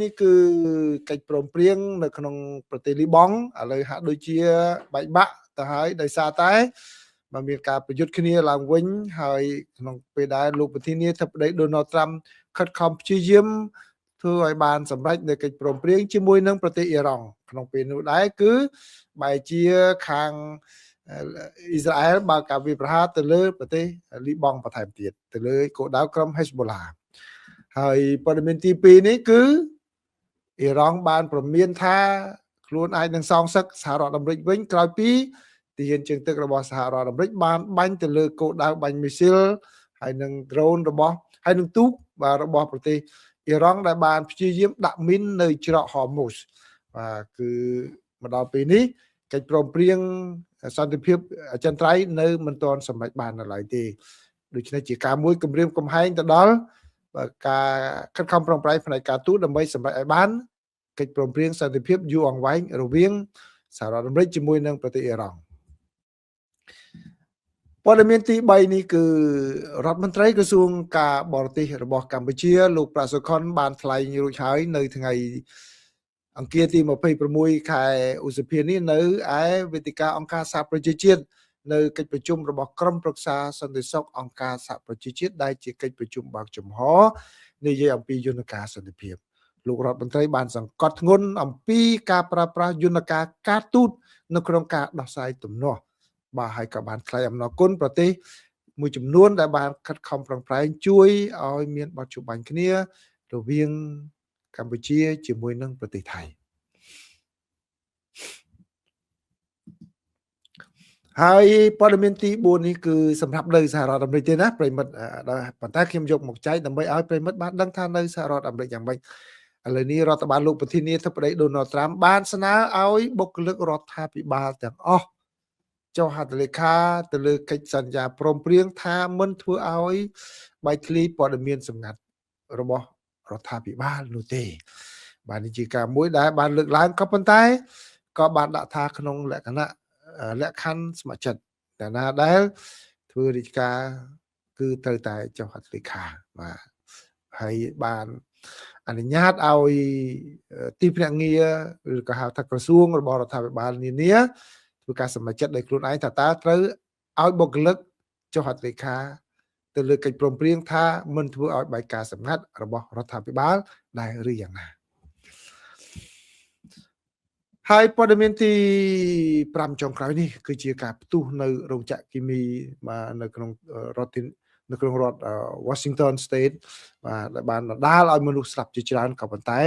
នេះគឺកិច្ចព្រមព្រៀងនៅក្នុងប្រទេសលីបង់ឥឡូវហាក់ដូចជាបែកបាក់ទៅហើយ ដោយសារតែបានមានការប្រយុទ្ធគ្នាឡើងវិញ ហើយក្នុងពេលដែលលោកប្រធានាធិបតីដូណាល់ត្រាំខិតខំព្យាយាមធ្វើឲ្យបានសម្រេចនៅកិច្ចព្រមព្រៀងជាមួយនឹងប្រទេសអ៊ីរ៉ង់ ក្នុងពេលនោះដែរគឺបែរជាខាងអ៊ីស្រាអែលបើកការវាយប្រហារទៅលើប្រទេសលីបង់បន្ថែមទៀត ទៅលើគោលដៅក្រុមហេស្បូឡា។ ហើយព័ត៌មានទី2នេះគឺអ៊ីរ៉ង់បានព្រមានថាខ្លួនអាចនឹងសងសឹកសហរដ្ឋអាមេរិកវិញ ក្រោយពីទាហានជើងទឹករបស់សហរដ្ឋអាមេរិកបានបាញ់ទៅលើគោលដៅបាញ់មីស៊ីលហើយនឹង drone របស់ហើយនឹងទូកបាទរបស់ប្រទេសអ៊ីរ៉ង់ ដែលបានព្យាយាមដាក់មីននៅច្រកហូមូស។ បាទ គឺមកដល់ពេលនេះកិច្ចព្រមព្រៀងសន្តិភាពអចិន្ត្រៃយ៍នៅមិនទាន់សម្រេចបាននៅឡើយទេ ដូច្នេះជាការមួយគម្រាមកំហែងទៅដល់ការខិតខំប្រឹងប្រែងផ្នែកការទូត ដើម្បីសម្រេចឲ្យបានកិច្ចព្រមព្រៀងសន្តិភាពយូរអង្វែងរវាងសហរដ្ឋអាមេរិកជាមួយនឹងប្រទេសអ៊ីរ៉ង់។ ព័ត៌មានទី3នេះគឺរដ្ឋមន្ត្រីក្រសួងការបរទេសរបស់កម្ពុជា លោកប្រាក់សុខុនបានថ្លែងរួចហើយនៅថ្ងៃអង្គារទី26ខែឧសភានេះ នៅឯវេទិកាអង្គការសហប្រជាជាតិ នៅកិច្ចប្រជុំរបស់ក្រុមប្រឹក្សាសន្តិសុខអង្គការសហប្រជាជាតិ ដែលជាកិច្ចប្រជុំបើកចំហនិយាយអំពីយន្តការសន្តិភាព។ លោករដ្ឋមន្ត្រីបានសង្កត់ធ្ងន់អំពីការប្រើប្រាស់យន្តការការទូតនៅក្នុងការដោះស្រាយទំនាស់ បាទ ហើយក៏បានថ្លែងអំណរគុណប្រទេសមួយចំនួនដែលបានខិតខំប្រឹងប្រែងជួយឲ្យមានបទជួបបាញ់គ្នារវាងកម្ពុជាជាមួយនឹងប្រទេសថៃ។ ហើយព័ត៌មានទី4នេះគឺសម្រាប់នៅសហរដ្ឋអាមេរិកទេណាប្រិមិត្ត ប៉ុន្តែខ្ញុំយកមកចែកដើម្បីឲ្យប្រិមិត្តបានដឹងថានៅសហរដ្ឋអាមេរិកយ៉ាងម៉េច។ ឥឡូវនេះរដ្ឋបាលលោកប្រធានាធិបតីដូណាល់ត្រាំបានស្នើឲ្យបុគ្គលិករដ្ឋាភិបាលទាំងអស់ចុះហត្ថលេខាទៅលើកិច្ចសន្យាព្រមព្រៀងថាមិនធ្វើឲ្យបែកធ្លាយព័ត៌មានសម្ងាត់របស់រដ្ឋាភិបាលនោះទេ។ បាទ នេះជាការមួយដែលបានលើកឡើង ក៏ប៉ុន្តែក៏បានដាក់ថាក្នុងលក្ខណៈលក្ខខណ្ឌស្ម័គ្រចិត្ត តែណាដែលធ្វើរាជការគឺត្រូវតែចុះហត្ថលេខា។ បាទ ហើយបានអនុញ្ញាតឲ្យទីភ្នាក់ងារឬក៏ហៅថាក្រសួងរបស់រដ្ឋាភិបាលនានាធ្វើការសម្រេចចិត្តដោយខ្លួនឯងថាតើត្រូវឲ្យបុគ្គលិកចុះហត្ថលេខាទៅលើកិច្ចព្រមព្រៀងថាមិនធ្វើឲ្យបែកការសម្ងាត់របស់រដ្ឋាភិបាលដែរឬយ៉ាងណា។ ហើយព័ត៌មានទី5ចុងក្រោយនេះគឺជាការផ្ទុះនៅរោងចក្រគីមី បាទ នៅក្នុងរដ្ឋនៅក្នុងរដ្ឋ Washington State បាទ ដែលបានបណ្ដាលឲ្យមនុស្សស្លាប់ជាច្រើន ក៏ប៉ុន្តែ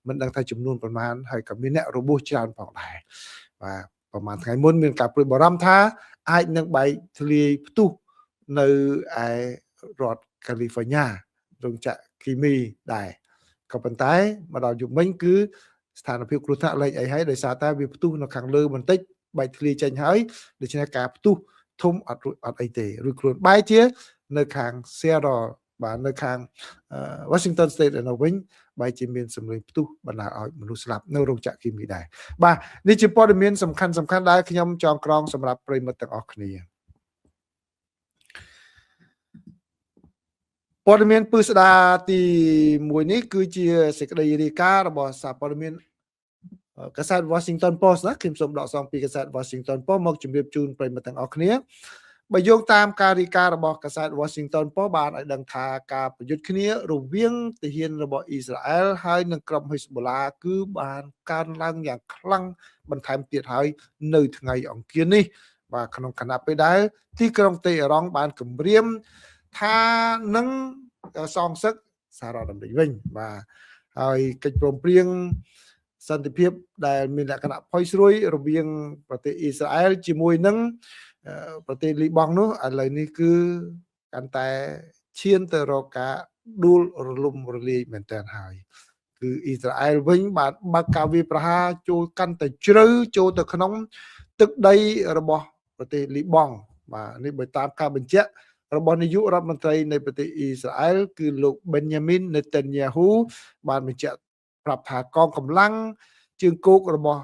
មិនដឹងថាចំនួនប្រមាណ ហើយក៏មានអ្នករបួសច្រើនផងដែរ។ បាទ ប្រហែលថ្ងៃមុនមានការព្រួយបារម្ភថាអាចនឹងបែកធ្លាយផ្ទុះនៅឯរដ្ឋ California រោងចក្រគីមីដែរ ក៏ប៉ុន្តែមកដល់យប់មិញគឺស្ថានភាពគ្រោះថ្នាក់លែងអីហើយ ដោយសារតែវាផ្ទុះនៅខាងលើបន្តិចបែកធ្លាយចេញហើយ ដូច្នេះការផ្ទុះធំអត់អត់អីទេ ឬខ្លួនបែរជានៅខាង Seattle បាទ នៅខាង Washington State នៅវិញបែរជាមានសម្លេងផ្ទុះបណ្ដាលឲ្យមនុស្សស្លាប់នៅរោងចក្រគីមីដែរ។ បាទ នេះជាព័ត៌មានសំខាន់សំខាន់ដែលខ្ញុំចងក្រងសម្រាប់ប្រិយមិត្តទាំងអស់គ្នា។ ព័ត៌មានពឹស្ដាទី1នេះគឺជាសេចក្តីរាយការណ៍របស់សារព័ត៌មានកាសែត Washington Post ណា ខ្ញុំសូមដកស្រង់ពីកាសែត Washington Post មកជម្រាបជូនប្រិយមិត្តទាំងអស់គ្នា។ បើយោងតាមការរាយការណ៍របស់កាសែត Washington Post បានឲ្យដឹងថាការប្រយុទ្ធគ្នារវាងទាហានរបស់អ៊ីស្រាអែលហើយនិងក្រុមហេស្បូឡាគឺបានកើនឡើងយ៉ាងខ្លាំងបន្ថែមទៀតហើយនៅថ្ងៃអង្គារនេះ។ បាទ ក្នុងខណៈពេលដែលទីក្រុងតេអេរ៉ង់បានគម្រាមថានឹងសងសឹកសហរដ្ឋអាមេរិកវិញ។ បាទ ហើយកិច្ចព្រមព្រៀងសន្តិភាពដែលមានលក្ខណៈផុយស្រួយរវាងប្រទេសអ៊ីស្រាអែលជាមួយនឹងប្រទេសលីបង់នោះ ឥឡូវនេះគឺកាន់តែឈានទៅរកការដួលរលំរលាយមែនទែនហើយ គឺអ៊ីស្រាអែលវិញបានបើកការវាយប្រហារចូលកាន់តែជ្រៅចូលទៅក្នុងទឹកដីរបស់ប្រទេសលីបង់។ បាទ នេះបើតាមការបញ្ជាក់របស់នាយករដ្ឋមន្ត្រីនៃប្រទេសអ៊ីស្រាអែលគឺលោក Benjamin Netanyahu បានបញ្ជាក់ប្រាប់ថាកងកម្លាំងជើងគោករបស់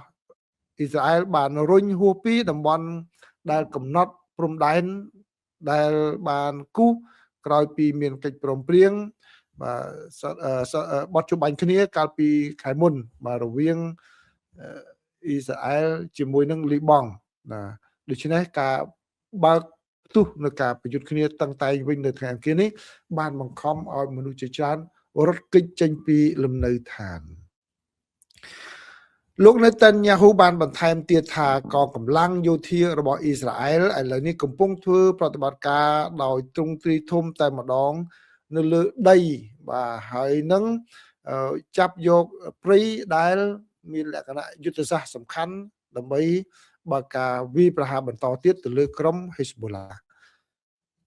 អ៊ីស្រាអែលបានរុញហួសពីតំបន់ដែលកំណត់ព្រំដែនដែលបានគូសក្រោយពីមានកិច្ចព្រមព្រៀង បាទបទជបាញ់គ្នាកាលពីខែមុនបាទរវាងអ៊ីស្រាអែលជាមួយនឹងលីបង់ណាដូច្នេះការបើកផ្ទុះនៅការប្រយុទ្ធគ្នាតឹងតែងវិញនៅថ្ងៃអង្គារនេះបានបង្ខំឲ្យមនុស្សជាច្រើនរត់គេចចេញពីលំនៅឋានលោកនេតាន់យ៉ាហ៊ូបានបន្ថែមទៀតថាកងកម្លាំងយោធារបស់អ៊ីស្រាអែលឥឡូវនេះកំពុងធ្វើប្រតិបត្តិការដោយទ្រង់ទ្រាយធំតែម្ដងនៅលើដីបាទហើយនឹងចាប់យកព្រៃដែលមានលក្ខណៈយុទ្ធសាស្ត្រសំខាន់ដើម្បីបើការវាយប្រហារបន្តទៀតទៅលើក្រុម Hezbollah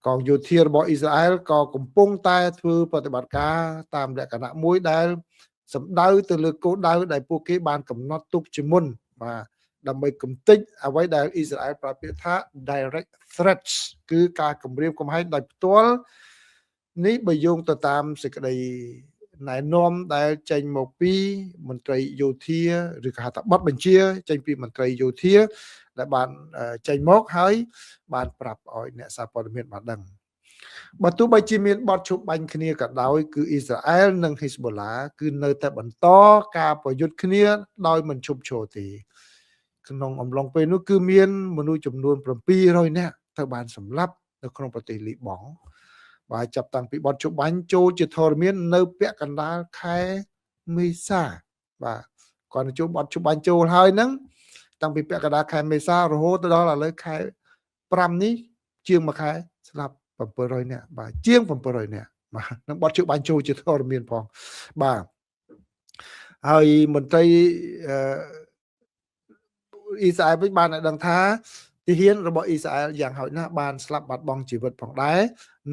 កងយោធារបស់អ៊ីស្រាអែលក៏កំពុងតែធ្វើប្រតិបត្តិការតាមលក្ខណៈមួយដែលសម្ដៅទៅលើគោលដៅដែលពួកគេបានកំណត់ទុកជាមុនបាទដើម្បីកំទេចអ្វីដែលអ៊ីស្រាអែលប្រើពាក្យថា direct threats គឺការគំរាមកំហែងដោយផ្ទាល់នេះបើយោងទៅតាមសេចក្តីណែនាំដែលចេញមកពីមន្ត្រីយោធាឬក៏ហៅថាបទបញ្ជាចេញពីមន្ត្រីយោធាដែលបានចេញមកហើយបានប្រាប់ឲ្យអ្នកសារព័ត៌មានបានដឹងបើទោះបីជាមានបទឈប់បាញ់គ្នាក៏ដោយគឺអ៊ីស្រាអែលនិង Hezbollah គឺនៅតែបន្តការប្រយុទ្ធគ្នាដោយមិនឈប់ឈរទេក្នុងអំឡុងពេលនោះគឺមានមនុស្សចំនួន700នាក់ត្រូវបានសម្លាប់នៅក្នុងប្រទេសលីបង់បាទចាប់តាំងពីបទជបាញ់ចូលជាធរមាននៅពាក់កណ្ដាលខែមេសាបាទគាត់ចូលបទជបាញ់ចូលហើយហ្នឹងតាំងពីពាក់កណ្ដាលខែមេសារហូតទៅដល់ឥឡូវខែ5នេះជាងមួយខែស្លាប់700នាក់បាទជាង700នាក់បាទនឹងបទជបាញ់ចូលជាធរមានផងបាទហើយមន្ត្រីអ៊ីស្រាអែលវិញបានឲ្យដឹងថាទាហានរបស់អ៊ីស្រាអែលយ៉ាងហោចណាស់បានស្លាប់បាត់បង់ជីវិតផងដែរ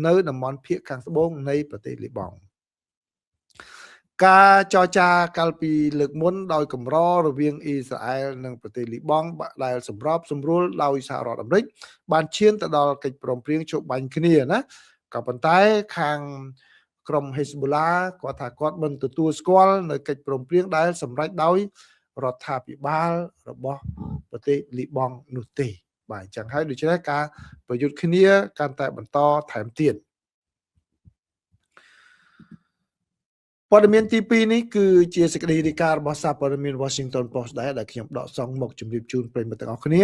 នៅតំបន់ភាគខាងត្បូងនៃប្រទេសលីបង់ការចរចាកាលពីលើកមុនដោយកម្ររវាងអ៊ីស្រាអែលនិងប្រទេសលីបង់ដែលសម្របសម្រួលដោយសហរដ្ឋអាមេរិកបានឈានទៅដល់កិច្ចព្រមព្រៀងជប់បាញ់គ្នាណាក៏ប៉ុន្តែខាងក្រុម Hezbollah គាត់ថាគាត់មិនទទួលស្គាល់នៅកិច្ចព្រមព្រៀងដែលសម្រេចដោយរដ្ឋាភិបាលរបស់ប្រទេសលីបង់នោះទេបាទអញ្ចឹងហើយដូច្នេះការប្រយុទ្ធគ្នាកាន់តែបន្តថែមទៀតព័ត៌មានទី2នេះគឺជាសេចក្តីរាយការណ៍របស់សារព័ត៌មាន Washington Post ដែរដែលខ្ញុំដកស្រង់មកជម្រាបជូនប្រិយមិត្តទាំងអស់គ្នា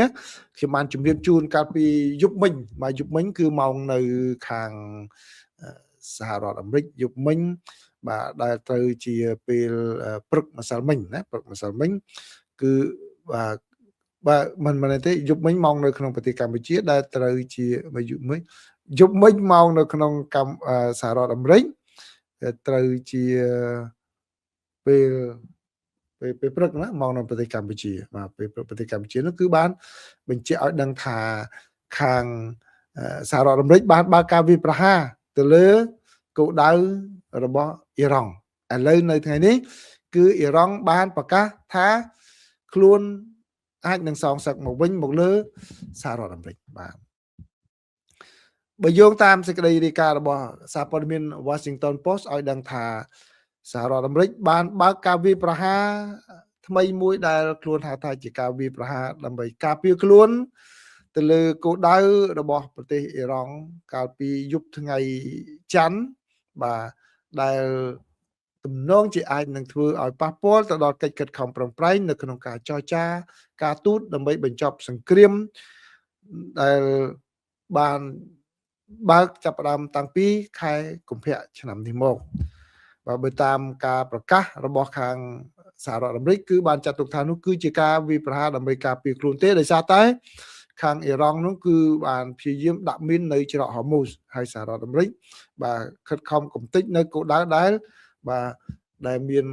ខ្ញុំបានជម្រាបជូនកាលពីយប់មិញបាទយប់មិញគឺម៉ោងនៅខាងសហរដ្ឋអាមេរិកយប់មិញបាទដែលត្រូវជាពេលព្រឹកម្សិលមិញណាព្រឹកម្សិលមិញគឺបាទបាទមិនទេយប់មិញម៉ោងនៅក្នុងប្រទេសកម្ពុជាដែលត្រូវជាយប់មិញម៉ោងនៅក្នុងសហរដ្ឋអាមេរិកត្រូវជាពេលព្រឹកណាម៉ោងនៅប្រទេសកម្ពុជាបាទពេលព្រឹកប្រទេសកម្ពុជានោះគឺបានបញ្ជាក់ឲ្យដឹងថាខាងសហរដ្ឋអាមេរិកបានបើកការវាយប្រហារទៅលើគោលដៅរបស់អ៊ីរ៉ង់ឥឡូវនៅថ្ងៃនេះគឺអ៊ីរ៉ង់បានប្រកាសថាខ្លួនអាចនឹងសងសឹកមកវិញមកលើសហរដ្ឋអាមេរិកបាទបើយោងតាមសេចក្តីរាយការណ៍របស់សារព័ត៌មាន Washington Post ឲ្យដឹងថាសហរដ្ឋអាមេរិកបានបើកការវាយប្រហារថ្មីមួយដែលខ្លួនហៅថាជាការវាយប្រហារដើម្បីការពារខ្លួនទៅលើគោលដៅរបស់ប្រទេសអ៊ីរ៉ង់កាលពីយប់ថ្ងៃច័ន្ទបាទដែលទំនងជាអាចនឹងធ្វើឲ្យប៉ះពាល់ទៅដល់កិច្ចខិតខំប្រឹងប្រែងនៅក្នុងការចរចាការទូតដើម្បីបញ្ចប់សង្គ្រាមដែលបានបើកចាប់ផ្ដើមតាំងពីខែកុម្ភៈឆ្នាំនេះមកបាទបើតាមការប្រកាសរបស់ខាងសហរដ្ឋអាមេរិកគឺបានចាត់ទុកថានោះគឺជាការវាយប្រហារដើម្បីការពារខ្លួនទេដោយសារតែខាងអ៊ីរ៉ង់នោះគឺបានព្យាយាមដាក់មីននៅច្រកហូម៉ូសហើយសហរដ្ឋអាមេរិកបាទខិតខំកំទេចនៅគោលដៅដែលបាទដែលមាន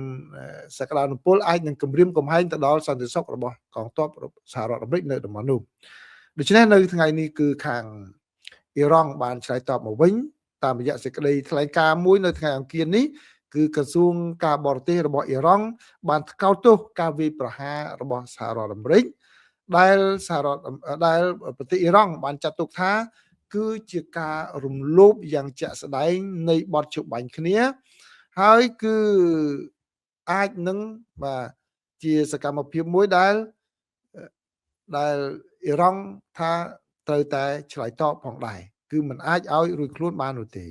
សក្តានុពលអាចនឹងគំរាមកំហែងទៅដល់សន្តិសុខរបស់កងទ័ពសហរដ្ឋអាមេរិកនៅតំបន់នោះដូច្នេះនៅថ្ងៃនេះគឺខាងអ៊ីរ៉ង់បានឆ្លើយតបមកវិញតាមរយៈសេចក្តីថ្លែងការណ៍មួយនៅថ្ងៃអង្គារនេះគឺក្រសួងការបរទេសរបស់អ៊ីរ៉ង់បានថ្កោលទោសការវាយប្រហាររបស់សហរដ្ឋអាមេរិកដែលប្រទេសអ៊ីរ៉ង់បានចាត់ទុកថាគឺជាការរំលោភយ៉ាងជាក់ស្ដែងនៃបទជបាញ់គ្នាហើយគឺអាចនឹងបាទជាសកម្មភាពមួយដែលអ៊ីរ៉ង់ថាត្រូវតែឆ្លើយតបផងដែរគឺមិនអាចឲ្យរួចខ្លួនបាននោះទេ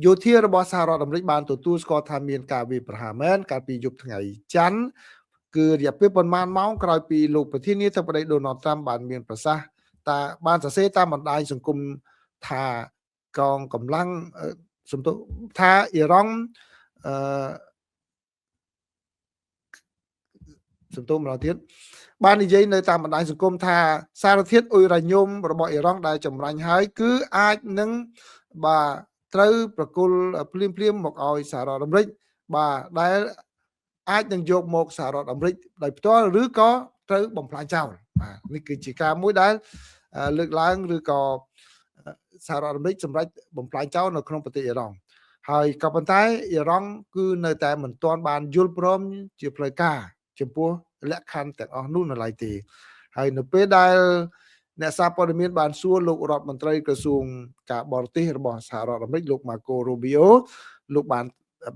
យោធារបស់សហរដ្ឋអាមេរិកបានទទួលស្គាល់ថាមានការវាយប្រហារមែនកាលពីយប់ថ្ងៃច័ន្ទគឺរយៈពេលប៉ុន្មានម៉ោងក្រោយពីលោកប្រធានាធិបតីដូណាល់ត្រាំបានមានប្រសាសន៍តាបានសរសេរតាមបណ្ដាញសង្គមថាកងកម្លាំងសំទោសថាអ៊ីរ៉ង់អឺសំទោសម្ដងទៀតបាននិយាយនៅតាមបណ្ដាញសង្គមថាសារធាតុអ៊ុយរ៉ាញ៉ូមរបស់អ៊ីរ៉ង់ដែលចម្រាញ់ហើយគឺអាចនឹងបាទត្រូវប្រគល់ភ្លាមភ្លាមមកឲ្យសហរដ្ឋអាមេរិកបាទដែលអាចនឹងយកមកសហរដ្ឋអាមេរិកដោយផ្ទាល់ឬក៏ត្រូវបំផ្លាញចោលបាទនេះគឺជាការមួយដែលលើកឡើងឬក៏សហរដ្ឋអាមេរិកសម្រេចបំផ្លាញចោលនៅក្នុងប្រទេសអ៊ីរ៉ង់ហើយក៏ប៉ុន្តែអ៊ីរ៉ង់គឺនៅតែមិនទាន់បានយល់ព្រមជាផ្លូវការចំពោះលក្ខខណ្ឌទាំងអស់នោះនៅឡើយទេហើយនៅពេលដែលអ្នកសារព័ត៌មានបានសួរលោករដ្ឋមន្ត្រីក្រសួងការបរទេសរបស់សហរដ្ឋអាមេរិកលោក Marco Rubio លោកបាន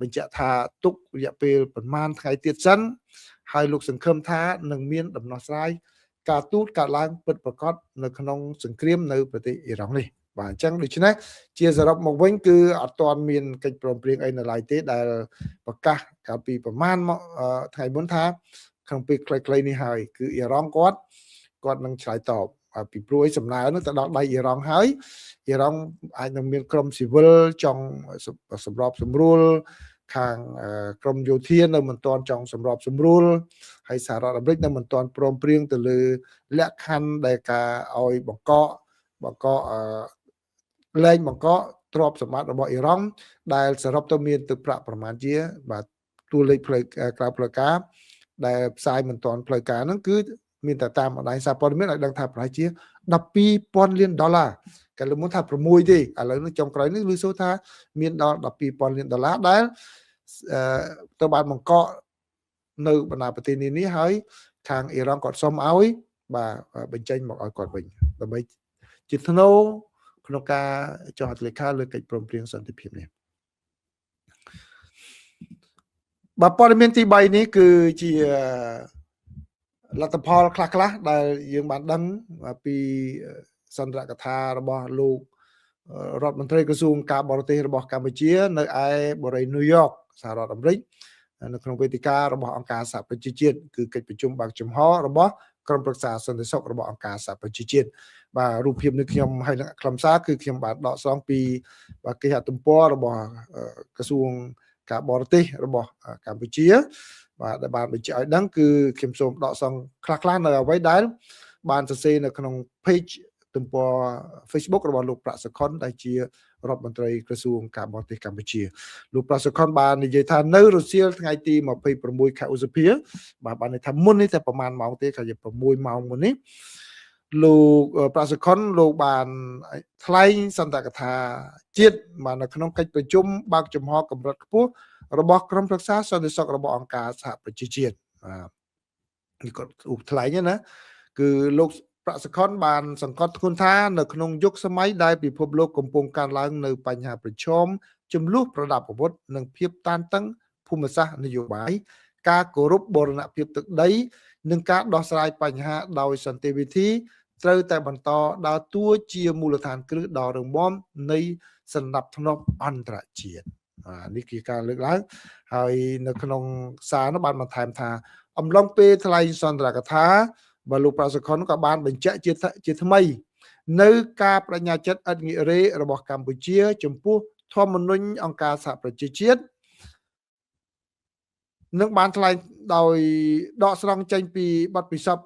បញ្ជាក់ថាទុករយៈពេលប្រមាណថ្ងៃទៀតសិនហើយលោកសង្ឃឹមថានឹងមានដំណោះស្រាយការទូតកើតឡើងពិតប្រាកដនៅក្នុងសង្គ្រាមនៅប្រទេសអ៊ីរ៉ង់នេះបាទអញ្ចឹងដូច្នេះជាសរុបមកវិញគឺអត់ទាន់មានកិច្ចព្រមព្រៀងអីនៅឡើយទេដែលប្រកាសកាលពីប្រមាណថ្ងៃមុនថាក្នុងពេលខ្លីៗនេះហើយគឺអ៊ីរ៉ង់គាត់នឹងឆ្លើយតបពីព្រោះឯសំណើនោះទៅដល់ដៃអ៊ីរ៉ង់ហើយអ៊ីរ៉ង់អាចនឹងមានក្រុមស៊ីវិលចង់សម្របសម្រួលខាងក្រុមយោធានៅមិនទាន់ចង់សម្របសម្រួលហើយសហរដ្ឋអាមេរិកនៅមិនទាន់ព្រមព្រៀងទៅលើលក្ខខណ្ឌដែលការឲ្យបង្កកលែងបង្កកទ្រព្យសម្បត្តិរបស់អ៊ីរ៉ង់ដែលសរុបទៅមានទឹកប្រាក់ប្រមាណជាបាទតួលេខផ្លូវក្រៅផ្លូវការដែលផ្សាយមិនទាន់ផ្លូវការហ្នឹងគឺមានតែតាមបណ្ដាញសារព័ត៌មានឲ្យដឹងថាប្រហែលជា 12,000 លានដុល្លារកាលមុនថា6ទេឥឡូវនេះចុងក្រោយនេះឮសូរថាមានដល់ 12,000 លានដុល្លារដែលទៅបានបង្កកនៅបណ្ដាប្រទេសនេះហើយខាងអ៊ីរ៉ង់គាត់សុំឲ្យបាទបញ្ចេញមកឲ្យគាត់វិញដើម្បីជាថ្នូរក្នុងការចុះហត្ថលេខាលើកិច្ចព្រមព្រៀងសន្តិភាពនេះបាទព័ត៌មានទី3នេះគឺជាលទ្ធផលខ្លះៗដែលយើងបានដឹងពីសន្ទរកថារបស់លោករដ្ឋមន្ត្រីក្រសួងការបរទេសរបស់កម្ពុជានៅឯបូរីញូវយ៉កសហរដ្ឋអាមេរិកនៅក្នុងវេទិការបស់អង្គការសហប្រជាជាតិគឺកិច្ចប្រជុំបើកចំហរបស់ក្រុមប្រឹក្សាសន្តិសុខរបស់អង្គការសហប្រជាជាតិបាទរូបភាពនេះខ្ញុំហើយនឹងខ្លឹមសារគឺខ្ញុំបានដកស្រង់ពីបាទគេហទំព័ររបស់ក្រសួងការបរទេសរបស់កម្ពុជាបាទដែលបានបញ្ជាក់ឲ្យដឹងគឺខ្ញុំសូមដកស្រង់ខ្លះៗនៅអ្វីដែលបានសរសេរនៅក្នុង page ទំព័រ Facebook របស់លោកប្រាក់សុខុនដែលជារដ្ឋមន្ត្រីក្រសួងការបរទេសកម្ពុជាលោកប្រាក់សុខុនបាននិយាយថានៅរសៀលថ្ងៃទី26ខែឧសភាបាទបានន័យថាមុននេះតែប្រហែលម៉ោងទេគេ6ម៉ោងមុននេះលោកប្រាក់សុខុនលោកបានថ្លែងសន្ទរកថាជាតិបាទនៅក្នុងកិច្ចប្រជុំបើកចំហកម្រិតខ្ពស់របស់ក្រុមប្រឹក្សាសន្តិសុខរបស់អង្គការសហប្រជាជាតិបាទនេះគាត់ឧបថ្លែងណាគឺលោកប្រាក់សុខុនបានសង្កត់ធ្ងន់ថានៅក្នុងយុគសម័យដែលពិភពលោកកំពុងកើនឡើងនៅបញ្ហាប្រឈមចំនួនប្រដាប់អាវុធនិងភាពតានតឹងភូមិសាស្ត្រនយោបាយការគោរពបូរណភាពទឹកដីនិងការដោះស្រាយបញ្ហាដោយសន្តិវិធីត្រូវតែបន្តដើរតួជាមូលដ្ឋានគ្រឹះដ៏រឹងមាំនៃសន្តិភាពអន្តរជាតិនេះគឺការលើកឡើងហើយនៅក្នុងសារនោះបានបន្ថែមថាអំឡុងពេលថ្លែងសន្ទរកថាបើលោកប្រាក់សុខុនក៏បានបញ្ជាក់ជាថ្មីនៅការបដិញ្ញាចិត្តឥតងាករេរបស់កម្ពុជាចំពោះធម្មនុញ្ញអង្គការសហប្រជាជាតិនឹងបានថ្លែងដោយដកស្រង់ចេញពីបទពិសោធន៍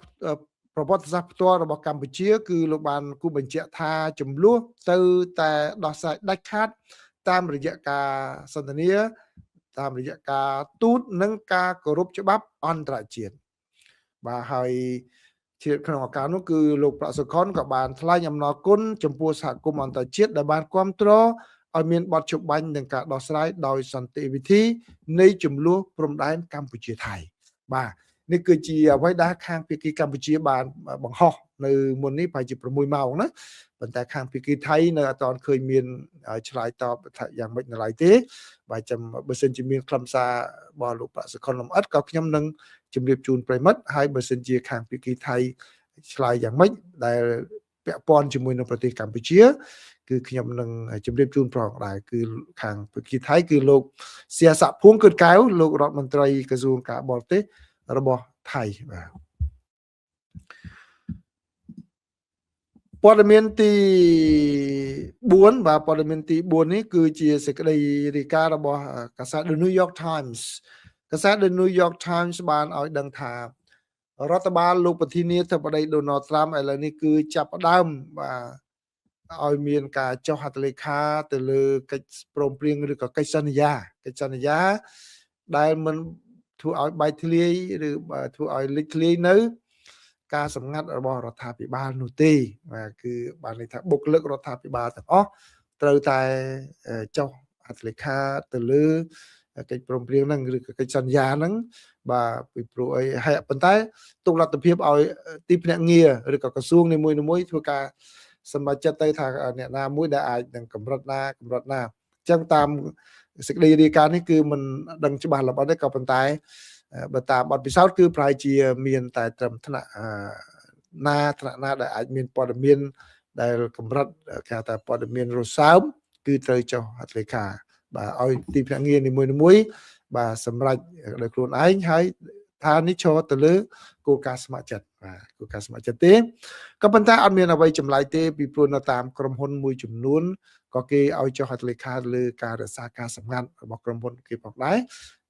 ប្រវត្តិសាស្ត្រផ្ទាល់របស់កម្ពុជាគឺលោកបានគូបញ្ជាក់ថាចំនួនទៅតែដោះស្រាយដាច់ខាតតាមរយៈការសន្ទនាតាមរយៈការទូតនិងការគោរពច្បាប់អន្តរជាតិបាទហើយជាក្នុងឱកាសនោះគឺលោកប្រាក់សុខុនក៏បានថ្លែងអំណរគុណចំពោះសហគមន៍អន្តរជាតិដែលបានគាំទ្រឲ្យមានបទច្បាញ់និងការដោះស្រាយដោយសន្តិវិធីនៃចំនួនព្រំដែនកម្ពុជាថៃបាទនេះគឺជាអ្វីដែលខាងភាគីកម្ពុជាបានបង្ហោះនៅមុននេះប្រហែលជា6ម៉ោងណាប៉ុន្តែខាងភាគីថៃនៅអត់ទាន់ឃើញមានឆ្លើយតបថាយ៉ាងម៉េចនៅឡើយទេបាទចាំបើសិនជាមានខ្លឹមសាររបស់លោកប្រាក់សុខុនលំអិតក៏ខ្ញុំនឹងជម្រាបជូនប្រិមិត្តហើយបើសិនជាខាងភាគីថៃឆ្លើយយ៉ាងម៉េចដែល ពាក់ព័ន្ធជាមួយនឹងប្រទេសកម្ពុជាគឺខ្ញុំនឹងជម្រាបជូនផងដែរគឺខាងប្រទេសថៃគឺលោកសៀស័កភួងកើតកែវលោករដ្ឋមន្ត្រីក្រសួងការបរទេសរបស់ថៃបាទព័ត៌មានទី4បាទព័ត៌មានទី4នេះគឺជាសេចក្តីរាយការណ៍របស់កាសែត The New York Times កាសែត The New York Times បានឲ្យដឹងថារដ្ឋបាលលោកប្រធានាធិបតី Donald Trump ឥឡូវនេះគឺចាប់ផ្ដើមបាទឲ្យមានការចុះហត្ថលេខាទៅលើកិច្ចព្រមព្រៀងឬក៏កិច្ចសន្យាដែលមិនធ្វើឲ្យបែកធ្លាយឬធ្វើឲ្យលេចធ្លាយនៅការសម្ងាត់របស់រដ្ឋាភិបាលនោះទេបាទគឺបានន័យថាបុគ្គលិករដ្ឋាភិបាលទាំងអស់ត្រូវតែចុះហត្ថលេខាទៅលើកិច្ចព្រមព្រៀងហ្នឹងឬក៏កិច្ចសន្យាហ្នឹងបាទពីព្រោះអីហើយប៉ុន្តែទុកលទ្ធភាពឲ្យទីភ្នាក់ងារឬក៏ក្រសួងនីមួយៗធ្វើការសម្រេចចិត្តទៅថាអ្នកណាមួយដែលអាចនឹងកម្រិតណាអញ្ចឹងតាមសេចក្តីរាយការណ៍នេះគឺមិនដឹងច្បាស់លម្អិតទេក៏ប៉ុន្តែបើតាមបទពិសោធន៍គឺប្រហែលជាមានតែត្រឹមថ្នាក់ណាដែលអាចមានព័ត៌មានដែលកម្រិតគេហៅថាព័ត៌មានរសើបគឺត្រូវចុះហត្ថលេខាបាទឲ្យទីភ្នាក់ងារនីមួយៗបាទសម្រេចដោយខ្លួនឯងហើយថានេះឈរទៅលើគោលការណ៍ស្ម័គ្រចិត្តបាទគោលការណ៍ស្ម័គ្រចិត្តទេក៏ប៉ុន្តែអត់មានអ្វីចម្លែកទេពីព្រោះនៅតាមក្រុមហ៊ុនមួយចំនួនក៏គេឲ្យចុះហត្ថលេខាលើការរក្សាការសម្ងាត់របស់ក្រុមហ៊ុនគេផងដែរ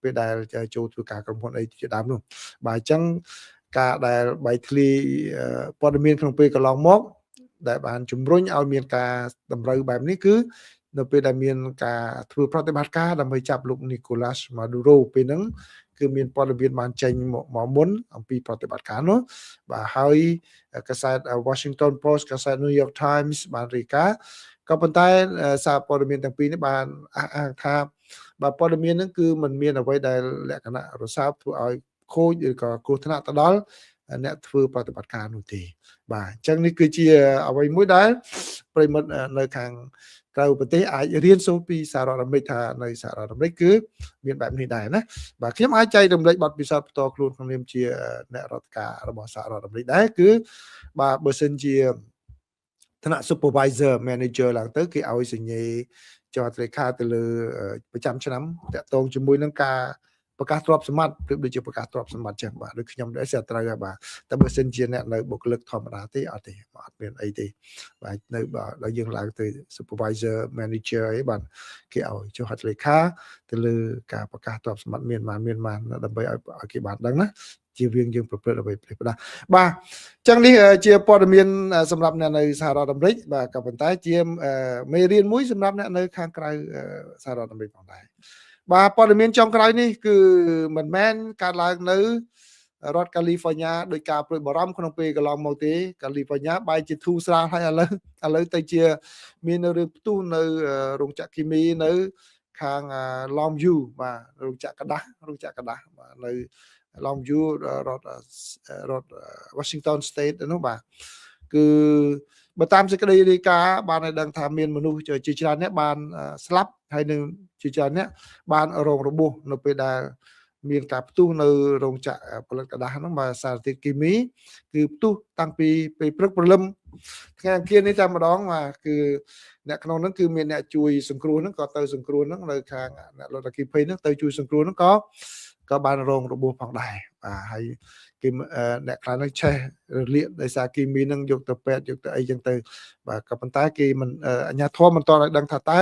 ពេលដែលចូលធ្វើការក្រុមហ៊ុនអីជាដើមនោះបាទអញ្ចឹងការដែលបែកធ្លាយព័ត៌មានក្នុងពេលកន្លងមកដែលបានជំរុញឲ្យមានការតម្រូវបែបនេះគឺនៅពេលដែលមានការធ្វើប្រតិបត្តិការដើម្បីចាប់លោក Nicolas Maduro ពេលហ្នឹងគឺមានព័ត៌មានបានចេញមកមុនអំពីប្រតិបត្តិការនោះបាទហើយកាសែត Washington Post កាសែត New York Times បានរាយការណ៍ក៏ប៉ុន្តែសារព័ត៌មានទាំងពីរនេះបានអះអាងថាបាទព័ត៌មានហ្នឹងគឺมันមានអ្វីដែលលក្ខណៈរសើបធ្វើឲ្យខូចឬក៏គ្រោះថ្នាក់ទៅដល់អ្នកធ្វើប្រតិបត្តិការនោះទេបាទអញ្ចឹងនេះគឺជាអ្វីមួយដែលប្រិមិត្តនៅខាងក្រៅប្រទេសអាចរៀនសូត្រពីសហរដ្ឋអាមេរិកថានៅសហរដ្ឋអាមេរិកគឺមានបែបនេះដែរណាបាទខ្ញុំអាចចែករំលែកបទពិសោធន៍ផ្ទាល់ខ្លួនក្នុងនាមជាអ្នករដ្ឋការរបស់សហរដ្ឋអាមេរិកដែរគឺបាទបើសិនជាថ្នាក់ supervisor manager ឡើងទៅគេឲ្យសញ្ញាចុះហត្ថលេខាទៅលើប្រចាំឆ្នាំតាក់ទងជាមួយនឹងការប្រកាសទ្រព្យសម្បត្តិប្រៀបដូចជាប្រកាសទ្រព្យសម្បត្តិចឹងបាទដូចខ្ញុំដែរស្អាតត្រូវហើយបាទតែបើសិនជាអ្នកនៅបុគ្គលិកធម្មតាទេអត់ទេអត់មានអីទេបាទនៅបាទដល់យើងឡើងទៅ supervisor manager អីបាទគេឲ្យចុះហត្ថលេខាទៅលើការប្រកាសទ្រព្យសម្បត្តិមានបានដើម្បីឲ្យគេបានដឹងណាជាវាងយើងប្រព្រឹត្តអ្វីផ្ដាស់បាទអញ្ចឹងនេះជាព័ត៌មានសម្រាប់អ្នកនៅសហរដ្ឋអាមេរិកបាទក៏ប៉ុន្តែជាមេរៀនមួយសម្រាប់អ្នកនៅខាងក្រៅសហរដ្ឋអាមេរិកផងដែរបាទព័ត៌មានចុងក្រោយនេះគឺមិនមែនកើតឡើងនៅរដ្ឋកាលីហ្វ័រញ៉ាដោយការព្រួយបារម្ភក្នុងពេលកន្លងមកទេកាលីហ្វ័រញ៉ាបែរជាធូរស្រាលហើយឥឡូវទៅជាមានរឿងផ្ទុះនៅរោងចក្រគីមីនៅខាង Longview បាទរោងចក្រกระดาษបាទនៅ Longview រដ្ឋ Washington State នោះបាទគឺបើតាមសេចក្តីរាយការណ៍បានឲ្យដឹងថាមានមនុស្សជាច្រើនអ្នកបានស្លាប់ហើយនឹងជាច្រើនអ្នកបានរងរបួសនៅពេលដែលមានការផ្ទុះនៅរោងចក្រផលិតกระดาษហ្នឹងបាទសារធាតុគីមីគឺផ្ទុះតាំងពីពេលព្រឹកព្រលឹមថ្ងៃអង្គារនេះតែម្ដងបាទគឺអ្នកក្នុងហ្នឹងគឺមានអ្នកជួយសង្គ្រោះហ្នឹងក៏ទៅសង្គ្រោះហ្នឹងនៅខាងអ្នកលត់អគ្គិភ័យហ្នឹងទៅជួយសង្គ្រោះហ្នឹងក៏បានរងរបួសផងដែរបាទហើយគេអ្នកខ្លះហ្នឹងឆេះរលាកដោយសារគីមីហ្នឹងយកទៅពេទ្យយកទៅអីចឹងទៅបាទក៏ប៉ុន្តែគេមិនអាជ្ញាធរមិនទាន់ឲ្យដឹងថាតើ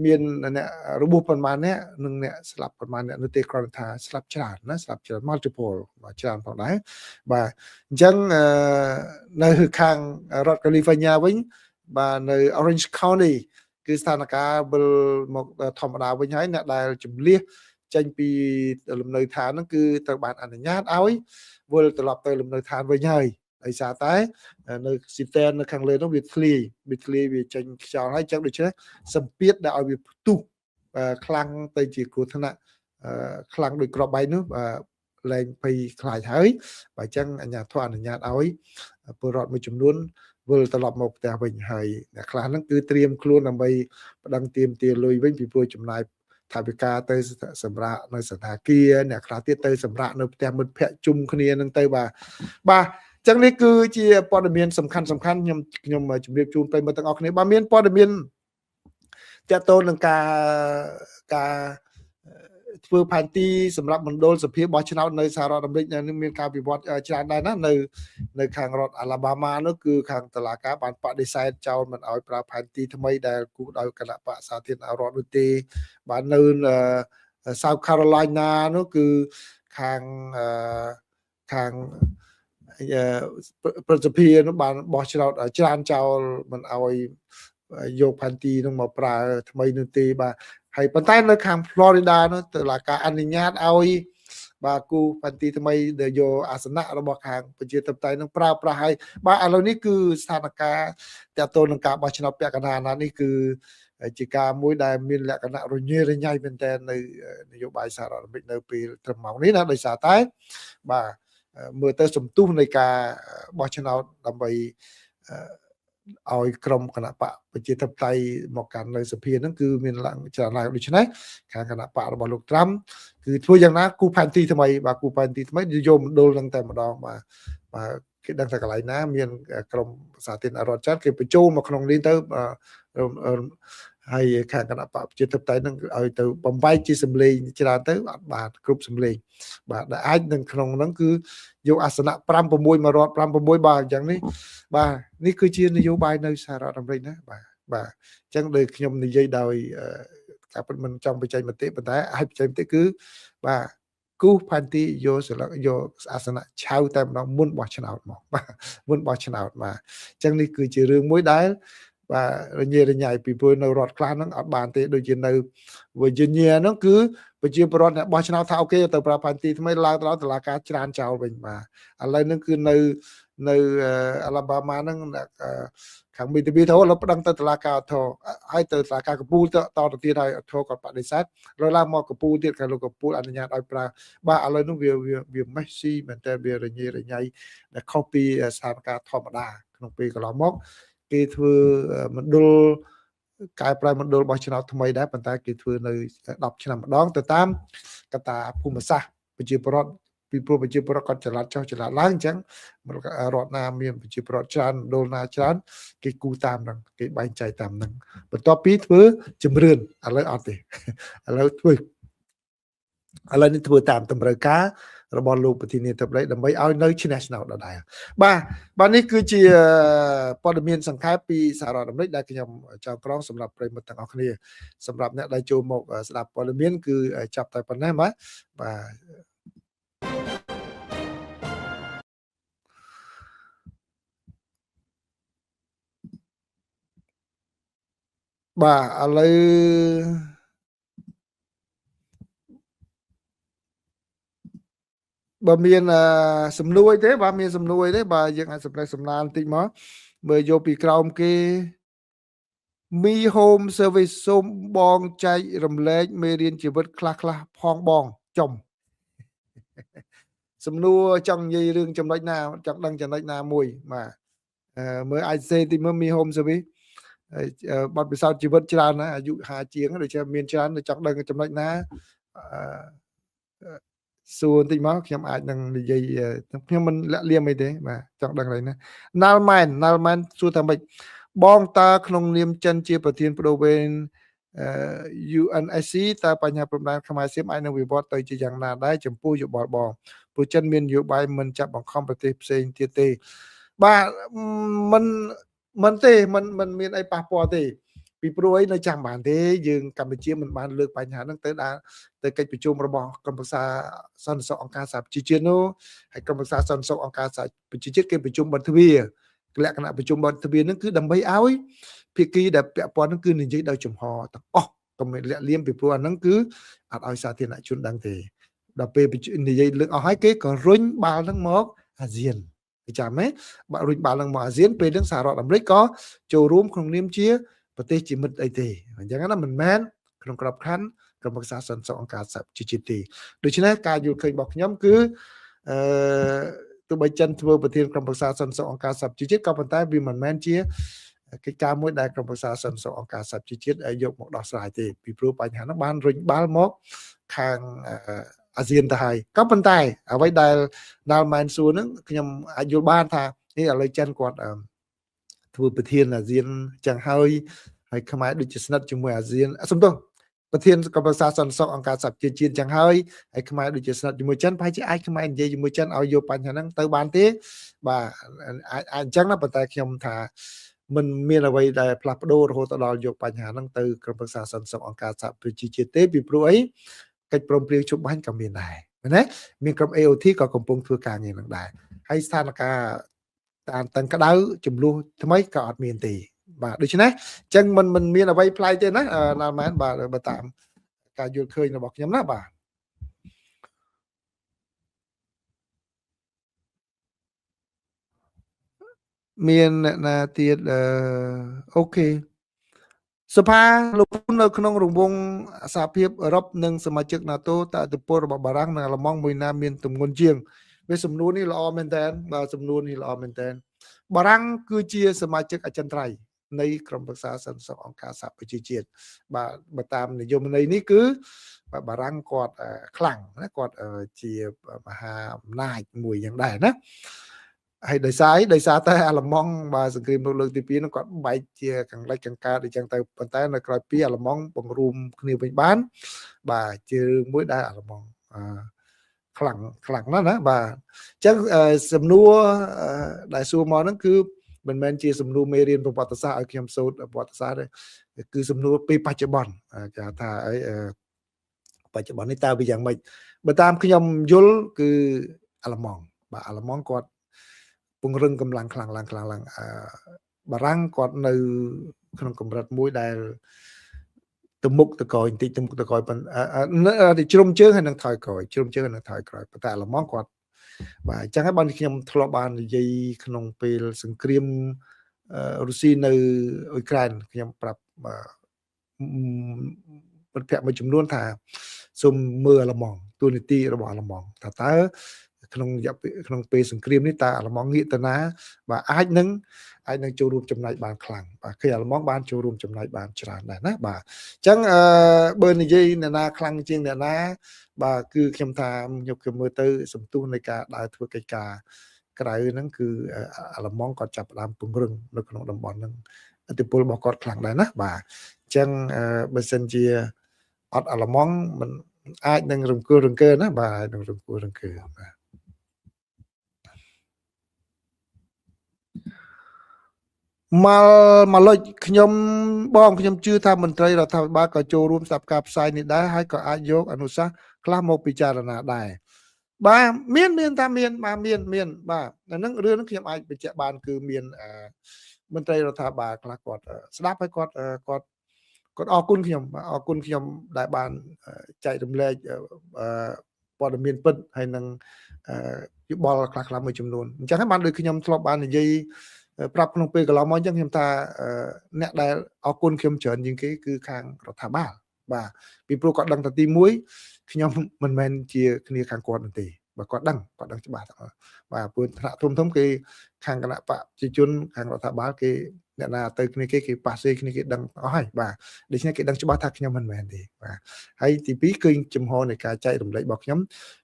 មានអ្នករបួសប៉ុន្មានអ្នកនិងអ្នកស្លាប់ប៉ុន្មានអ្នកនោះទេគ្រាន់តែថាស្លាប់ច្រើនណាស្លាប់ច្រើន multiple បាទច្រើនផងដែរបាទអញ្ចឹងនៅខាងរដ្ឋកាលីហ្វ័រញ៉ាវិញបាទនៅ Orange County គឺស្ថានភាពវិលមកធម្មតាវិញហើយអ្នកដែលជំលះចេញពីលំនៅឋានហ្នឹងគឺត្រូវបានអនុញ្ញាតឲ្យវិលត្រឡប់ទៅលំនៅឋានវិញហើយដោយសារតែនៅស៊ីតែននៅខាងលើនោះវាធ្លាយវាចេញខ្យល់ហើយអញ្ចឹងដូច្នេះសម្ពាធដែលឲ្យវាផ្ទុះខ្លាំងទៅជាគ្រោះថ្នាក់ខ្លាំងដោយគ្រាប់បែកនោះលែងភ័យខ្លាចហើយបាទអញ្ចឹងអាជ្ញាធរអនុញ្ញាតឲ្យពលរដ្ឋមួយចំនួនវិលត្រឡប់មកផ្ទះវិញហើយអ្នកខ្លះហ្នឹងគឺត្រៀមខ្លួនដើម្បីប្តឹងទាមទារលុយវិញពីព្រោះចំណាយថវិកាទៅសម្រាប់នៅសណ្ឋាគារអ្នកខ្លះទៀតទៅសម្រាប់នៅផ្ទះមិត្តភ័ក្តិជុំគ្នានឹងទៅបាទបាទ ចឹងនេះគឺជាព័ត៌មានសំខាន់សំខាន់ខ្ញុំខ្ញុំជម្រាបជូនប្រិយមិត្តទាំងអស់គ្នាបាទមានព័ត៌មានទាក់ទងនឹងការការធ្វើផែនទីសម្រាប់មណ្ឌលសភាបោះឆ្នោតនៅសហរដ្ឋអាមេរិកនឹងមានការវិវត្តច្រើនដែរណានៅនៅខាងរដ្ឋអាឡាបាម៉ានោះគឺខាងតុលាការបានបដិសេធចោលមិនឲ្យប្រើផែនទីថ្មីដែលគូសដោយគណៈបក្សសាធារណរដ្ឋនោះទេបាទនៅ South Carolina នោះគឺខាងខាងប្រសិទ្ធភាពនោះបានបោះឆ្នោតច្រានចោលមិនឲ្យយកផែនទីនោះមកប្រើថ្មីនោះទេបាទហើយប៉ុន្តែនៅខាង Florida នោះតុលាការអនុញ្ញាតឲ្យបាទគូផែនទីថ្មីដែលយកអាសនៈរបស់ខាងប្រជាធិបតេយ្យនឹងប្រើប្រាស់ហើយបាទឥឡូវនេះគឺស្ថានភាពទាក់ទងនឹងការបោះឆ្នោតពាក់កណ្ដាលអាណត្តិនេះគឺជាការមួយដែលមានលក្ខណៈរញ៉េរញ៉ៃមែនទែននៅនយោបាយសហរដ្ឋអាមេរិកនៅពេលត្រឹមម៉ោងនេះណាដោយសារតែបាទមើលទៅសន្ទុះនៃការបោះឆ្នោតដើម្បីឲ្យក្រុមគណៈបកប្រជាធិបតេយ្យមកកាន់នៅសភាហ្នឹងគឺមានឡើងច្រើនឡើងដូច្នេះខាងគណៈបករបស់លោកត្រាំគឺធ្វើយ៉ាងណាគូផែនទីថ្មីបាទគូផែនទីថ្មីយកមណ្ឌលហ្នឹងតែម្ដងបាទបាទគេដឹងថាកន្លែងណាមានក្រុមសាធារណរដ្ឋច្រើនគេបញ្ចូលមកក្នុងនេះទៅហើយខាងគណៈបកប្រជាធិបតេយ្យហ្នឹងឲ្យទៅបំបែកជាសម្លេងច្រើនទៅអត់បានគ្រប់សម្លេងបាទដែលអាចនឹងក្នុងហ្នឹងគឺយកអាសនៈ5 6មករត់5 6បាទអញ្ចឹងនេះបាទនេះគឺជានយោបាយនៅសហរដ្ឋអាមេរិកណាបាទបាទអញ្ចឹងដោយខ្ញុំនិយាយដោយការពិតមិនចង់បញ្ចេញមតិប៉ុន្តែអាចបញ្ចេញមតិគឺបាទគូសផែនទីយកសិលយកអាសនៈឆៅតែម្ដងមុនបោះឆ្នោតមកបាទមុនបោះឆ្នោតបាទអញ្ចឹងនេះគឺជារឿងមួយដែលបាទរញ៉េរញ៉ៃពីព្រោះនៅរដ្ឋខ្លះហ្នឹងអត់បានទេដូចជានៅ Virginia ហ្នឹងគឺប្រជាពលរដ្ឋអ្នកបោះឆ្នោតថាអូខេទៅប្រើផែនទីថ្មីឡើងទៅដល់តុលាការច្រានចោលវិញបាទឥឡូវហ្នឹងគឺនៅនៅ Alabama ហ្នឹងខាងមីធាវីទៅឥឡូវប្តឹងទៅតុលាការធរហើយទៅតុលាការកំពូលទៅតទៅទៀតហើយធរគាត់បដិសេធឥឡូវឡើងមកកំពូលទៀតខាងលោកកំពូលអនុញ្ញាតឲ្យប្រើបាទឥឡូវហ្នឹងវាវា messy មែនតើវារញ៉េរញ៉ៃដែលខុសពីស្ថានភាពធម្មតាក្នុងពេលកន្លងមកគេធ្វើមណ្ឌលកែប្រែមណ្ឌលបោះឆ្នោតថ្មីដែរប៉ុន្តែគេធ្វើនៅ10ឆ្នាំម្ដងទៅតាមកត្តាភូមិសាស្ត្រប្រជាពលរដ្ឋពីព្រោះប្រជាពលរដ្ឋគាត់ចល័តចុះចល័តឡើងអញ្ចឹងរដ្ឋណាមានប្រជាពលរដ្ឋច្រើនមណ្ឌលណាច្រើនគេគូតាមហ្នឹងគេបែងចែកតាមហ្នឹងបន្ទាប់ពីធ្វើជំរឿនឥឡូវអត់ទេឥឡូវធ្វើឥឡូវនេះធ្វើតាមតម្រូវការរបស់លោកប្រធានាធិបតីដើម្បីឲ្យនៅឈ្នះឆ្នោតដដែលបាទបាទនេះគឺជាព័ត៌មានសង្ខេបពីសហរដ្ឋអាមេរិកដែលខ្ញុំចងក្រងសម្រាប់ប្រិយមិត្តទាំងអស់គ្នាសម្រាប់អ្នកដែលចូលមកស្ដាប់ព័ត៌មានគឺចាប់តែប៉ុណ្ណេះបាទបាទបាទឥឡូវបើមានសំណួរទេបាទមានសំណួរទេបាទយើងអាចសម្ដែងសំណាលបន្តិចមកមើលយកពីក្រោមគេ Mi Home Service សូមបងចែករំលែកមេរៀនជីវិតខ្លះខ្លះផងបងចំសំណួរចង់និយាយរឿងចំណុចណាចង់ដឹងចំណុចណាមួយបាទមើលអាចសេទីមើល Mi Home Service បទពិសោធន៍ជីវិតច្រើនណាអាយុ50ជាងដូចជាមានច្រើនចង់ដឹងចំណុចណាសួរបន្តិចមកខ្ញុំអាចនឹងនិយាយខ្ញុំមិនលាក់លៀមអីទេបាទចង់ដឹងอะไรណាណាល់ម៉ែនណាល់ម៉ែនសួរថាម៉េចបងតើក្នុងនាមចិនជាប្រធានបដូវវេន UNSC តើបញ្ហាព្រំដែនខ្មែរសៀមអាចនឹងវិវត្តទៅជាយ៉ាងណាដែរចំពោះយោបល់បងព្រោះចិនមាននយោបាយមិនចាប់បង្ខំប្រទេសផ្សេងទៀតទេបាទមិនមិនទេមិនមិនមានអីប៉ះពាល់ទេពីព្រោះអីនៅចាំបានទេយើងកម្ពុជាមិនបានលើកបញ្ហាហ្នឹងទៅដល់ទៅកិច្ចប្រជុំរបស់ក្រុមប្រឹក្សាសន្តិសុខអង្គការសហប្រជាជាតិនោះហើយក្រុមប្រឹក្សាសន្តិសុខអង្គការសហប្រជាជាតិគេប្រជុំបិទទ្វារលក្ខណៈប្រជុំបិទទ្វារហ្នឹងគឺដើម្បីឲ្យភាគីដែលពាក់ព័ន្ធហ្នឹងគឺនិយាយដោយចំហទាំងអស់កុំមានលាក់លៀមពីព្រោះអាហ្នឹងគឺអត់ឲ្យសាធារណជនដឹងទេដល់ពេលនិយាយលើកអស់ហើយគេក៏រុញបាល់ហ្នឹងមកអាស៊ានចាំទេបើរុញបាល់ហ្នឹងមកអាស៊ានពេលហ្នឹងសហរដ្ឋអាមេរិកក៏ចូលរួមក្នុងនាមជាប្រទេសជាមិត្តអីទេអញ្ចឹងណាមិនមែនក្នុងក្របខ័ណ្ឌក្រុមប្រឹក្សាសន្តិសុខអង្គការសហប្រជាជាតិទេដូច្នេះការយល់ឃើញរបស់ខ្ញុំគឺអឺទោះបីចិនធ្វើប្រធានក្រុមប្រឹក្សាសន្តិសុខអង្គការសហប្រជាជាតិក៏ប៉ុន្តែវាមិនមែនជាកិច្ចការមួយដែលក្រុមប្រឹក្សាសន្តិសុខអង្គការសហប្រជាជាតិយកមកដោះស្រាយទេពីព្រោះបញ្ហាហ្នឹងបានរុញបាល់មកខាង អាស៊ានទៅហើយក៏ប៉ុន្តែអ្វីដែលដាល់ម៉ែនសួរហ្នឹងខ្ញុំអាចយល់បានថានេះឥឡូវចិនគាត់ធ្វើប្រធានអាស៊ានចឹងហើយហើយខ្មែរដូចជាស្និទ្ធជាមួយអាស៊ានសំទោសប្រធានក្រុមប្រឹក្សាសន្តិសុខអង្គការសហប្រជាជាតិចឹងហើយហើយខ្មែរដូចជាស្និទ្ធជាមួយចិនប្រហែលជាអាចខ្មែរនិយាយជាមួយចិនឲ្យយកបញ្ហាហ្នឹងទៅបានទេបាទអាចអញ្ចឹងណាប៉ុន្តែខ្ញុំថាមិនមានអ្វីដែលផ្លាស់ប្ដូររហូតដល់យកបញ្ហាហ្នឹងទៅក្រុមប្រឹក្សាសន្តិសុខអង្គការសហប្រជាជាតិទេពីព្រោះអីកិច្ចព្រមព្រៀងជប់បាញ់ក៏មានដែរណាមានក្រុម AOT ក៏កំពុងធ្វើការងារនឹងដែរហើយស្ថានភាពតាមតឹងក្តៅចំនួនថ្មីក៏អត់មានទេបាទដូច្នេះអញ្ចឹងមិនមានអ្វីប្លែកទេណាណាល់មែនបាទបើតាមការយល់ឃើញរបស់ខ្ញុំណាបាទមានអ្នកណាទៀតអូខេសភាលោកនៅក្នុងរង្វង់សហភាពអឺរ៉ុបនិងសមាជិក NATO តើឥទ្ធិពលរបស់បារាំងនិងអាល្លឺម៉ង់មួយណាមានទម្ងន់ជាងវាសំណួរនេះល្អមែនតើបាទសំណួរនេះល្អមែនតើបារាំងគឺជាសមាជិកអចិន្ត្រៃយ៍នៃក្រុមប្រឹក្សាសន្តិសុខអង្គការសហប្រជាជាតិបាទបើតាមនិយមន័យនេះគឺបាទបារាំងគាត់ខ្លាំងណាគាត់ជាមហាអំណាចមួយយ៉ាងដែរណាហើយដោយសារតែអាល្លឺម៉ង់បាទសង្គ្រាមលោកលើកទី2នោះគាត់បែកជាខាងលិចខាងកើតអញ្ចឹងទៅប៉ុន្តែនៅក្រោយពីអាល្លឺម៉ង់បង្រួមគ្នាវិញបានបាទជារឿងមួយដែលអាល្លឺម៉ង់ខ្លាំងខ្លាំងណាស់ណាបាទអញ្ចឹងសំណួរដែលសួរមកហ្នឹងគឺមិនមែនជាសំណួរមេរៀនប្រវត្តិសាស្ត្រឲ្យខ្ញុំសូត្រប្រវត្តិសាស្ត្រទេគឺសំណួរពេលបច្ចុប្បន្នគេថាអីបច្ចុប្បន្ននេះតើវាយ៉ាងម៉េចបើតាមខ្ញុំយល់គឺអាល្លឺម៉ង់បាទអាល្លឺម៉ង់គាត់ពង្រឹងកម្លាំងខ្លាំងឡើងខ្លាំងឡើងបារាំងគាត់នៅក្នុងកម្រិតមួយដែលទៅមុខទៅក្រោយបន្តិចទៅមុខទៅក្រោយប៉ុន្តែជ្រុំជើងហើយនឹងថយក្រោយជ្រុំជើងហើយនឹងថយក្រោយប៉ុន្តែអាល្លឺម៉ង់គាត់បាទអញ្ចឹងហើយបានខ្ញុំធ្លាប់បាននិយាយក្នុងពេលសង្គ្រាមរុស្ស៊ីនៅអ៊ុយក្រែនខ្ញុំប្រាប់មិត្តភក្តិមួយចំនួនថាសូមមើលអាល្លឺម៉ង់តួនាទីរបស់អាល្លឺម៉ង់ថាតើក្នុងរយៈក្នុងពេលសង្គ្រាមនេះតើអាល្លឺម៉ង់ងាកទៅណាបាទអាចនឹងចូលរួមចំណែកបានខ្លាំងបាទឃើញអាល្លឺម៉ង់បានចូលរួមចំណែកបានច្រើនដែរណាបាទអញ្ចឹងបើនិយាយអ្នកណាខ្លាំងជាងអ្នកណាបាទគឺខ្ញុំថាខ្ញុំមើលទៅសន្ទុះនៃការដើរធ្វើកិច្ចការក្រៅហ្នឹងគឺអាល្លឺម៉ង់គាត់ចាប់ផ្ដើមពង្រឹងនៅក្នុងតំបន់ហ្នឹងឥទ្ធិពលរបស់គាត់ខ្លាំងដែរណាបាទអញ្ចឹងបើសិនជាអត់អាល្លឺម៉ង់មិនអាចនឹងរង្គើរង្គើណាបាទអាចនឹងរង្គើរង្គើបាទម៉ាលុចខ្ញុំបងខ្ញុំជឿថាមន្ត្រីរដ្ឋាភិបាលក៏ចូលរួមស្ដាប់ការផ្សាយនេះដែរហើយក៏អាចយកអនុសាសន៍ខ្លះមកពិចារណាដែរបាទមានថាមានបាទមានបាទហ្នឹងរឿងហ្នឹងខ្ញុំអាចបញ្ជាក់បានគឺមានមន្ត្រីរដ្ឋាភិបាលខ្លះគាត់ស្ដាប់ហើយគាត់គាត់អរគុណខ្ញុំអរគុណខ្ញុំដែលបានចែករំលែកព័ត៌មានពិតហើយនឹងយោបល់ខ្លះៗមួយចំនួនអញ្ចឹងហើយបានដូចខ្ញុំធ្លាប់បាននិយាយប្រាប់ក្នុងពេលកន្លងមកអញ្ចឹងខ្ញុំថាអ្នកដែលអរគុណខ្ញុំច្រើនជាងគេគឺខាងរដ្ឋាភិបាលបាទពីព្រោះគាត់ដឹងថាទី1ខ្ញុំមិនមែនជាគ្នាខាងគាត់នោះទេបើគាត់ដឹងច្បាស់បាទព្រោះថ្នាក់ធំៗគេខាងគណៈបកប្រជាជនខាងរដ្ឋាភិបាលគេអ្នកណាទៅគ្នាគេប៉ះសេគ្នាគេដឹងអស់ហើយបាទដូច្នេះគេដឹងច្បាស់ថាខ្ញុំមិនមែនទេបាទហើយទី2គឺចំហនៃការចែករំលែករបស់ខ្ញុំ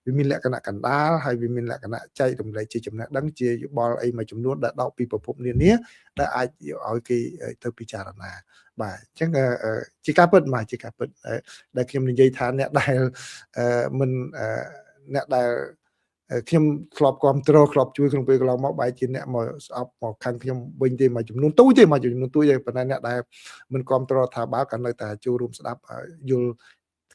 វាមានលក្ខណៈកណ្ដាលហើយវាមានលក្ខណៈចែករំលែកជាចំណេះដឹងជាយោបល់អីមួយចំនួនដែលដកពីប្រភពនានាដែលអាចឲ្យគេទៅពិចារណាបាទអញ្ចឹងជាការពិតបាទជាការពិតដែលខ្ញុំនិយាយថាអ្នកដែលមិនអ្នកដែលខ្ញុំធ្លាប់គ្រប់គ្រងធ្លាប់ជួយក្នុងពេលកន្លងមកបែរជាអ្នកមកស្អប់មកខាងខ្ញុំវិញទេមួយចំនួនទូចទេមួយចំនួនទូចទេប៉ុន្តែអ្នកដែលមិនគ្រប់គ្រងរដ្ឋាភិបាលក៏នៅតែចូលរួមស្ដាប់យល់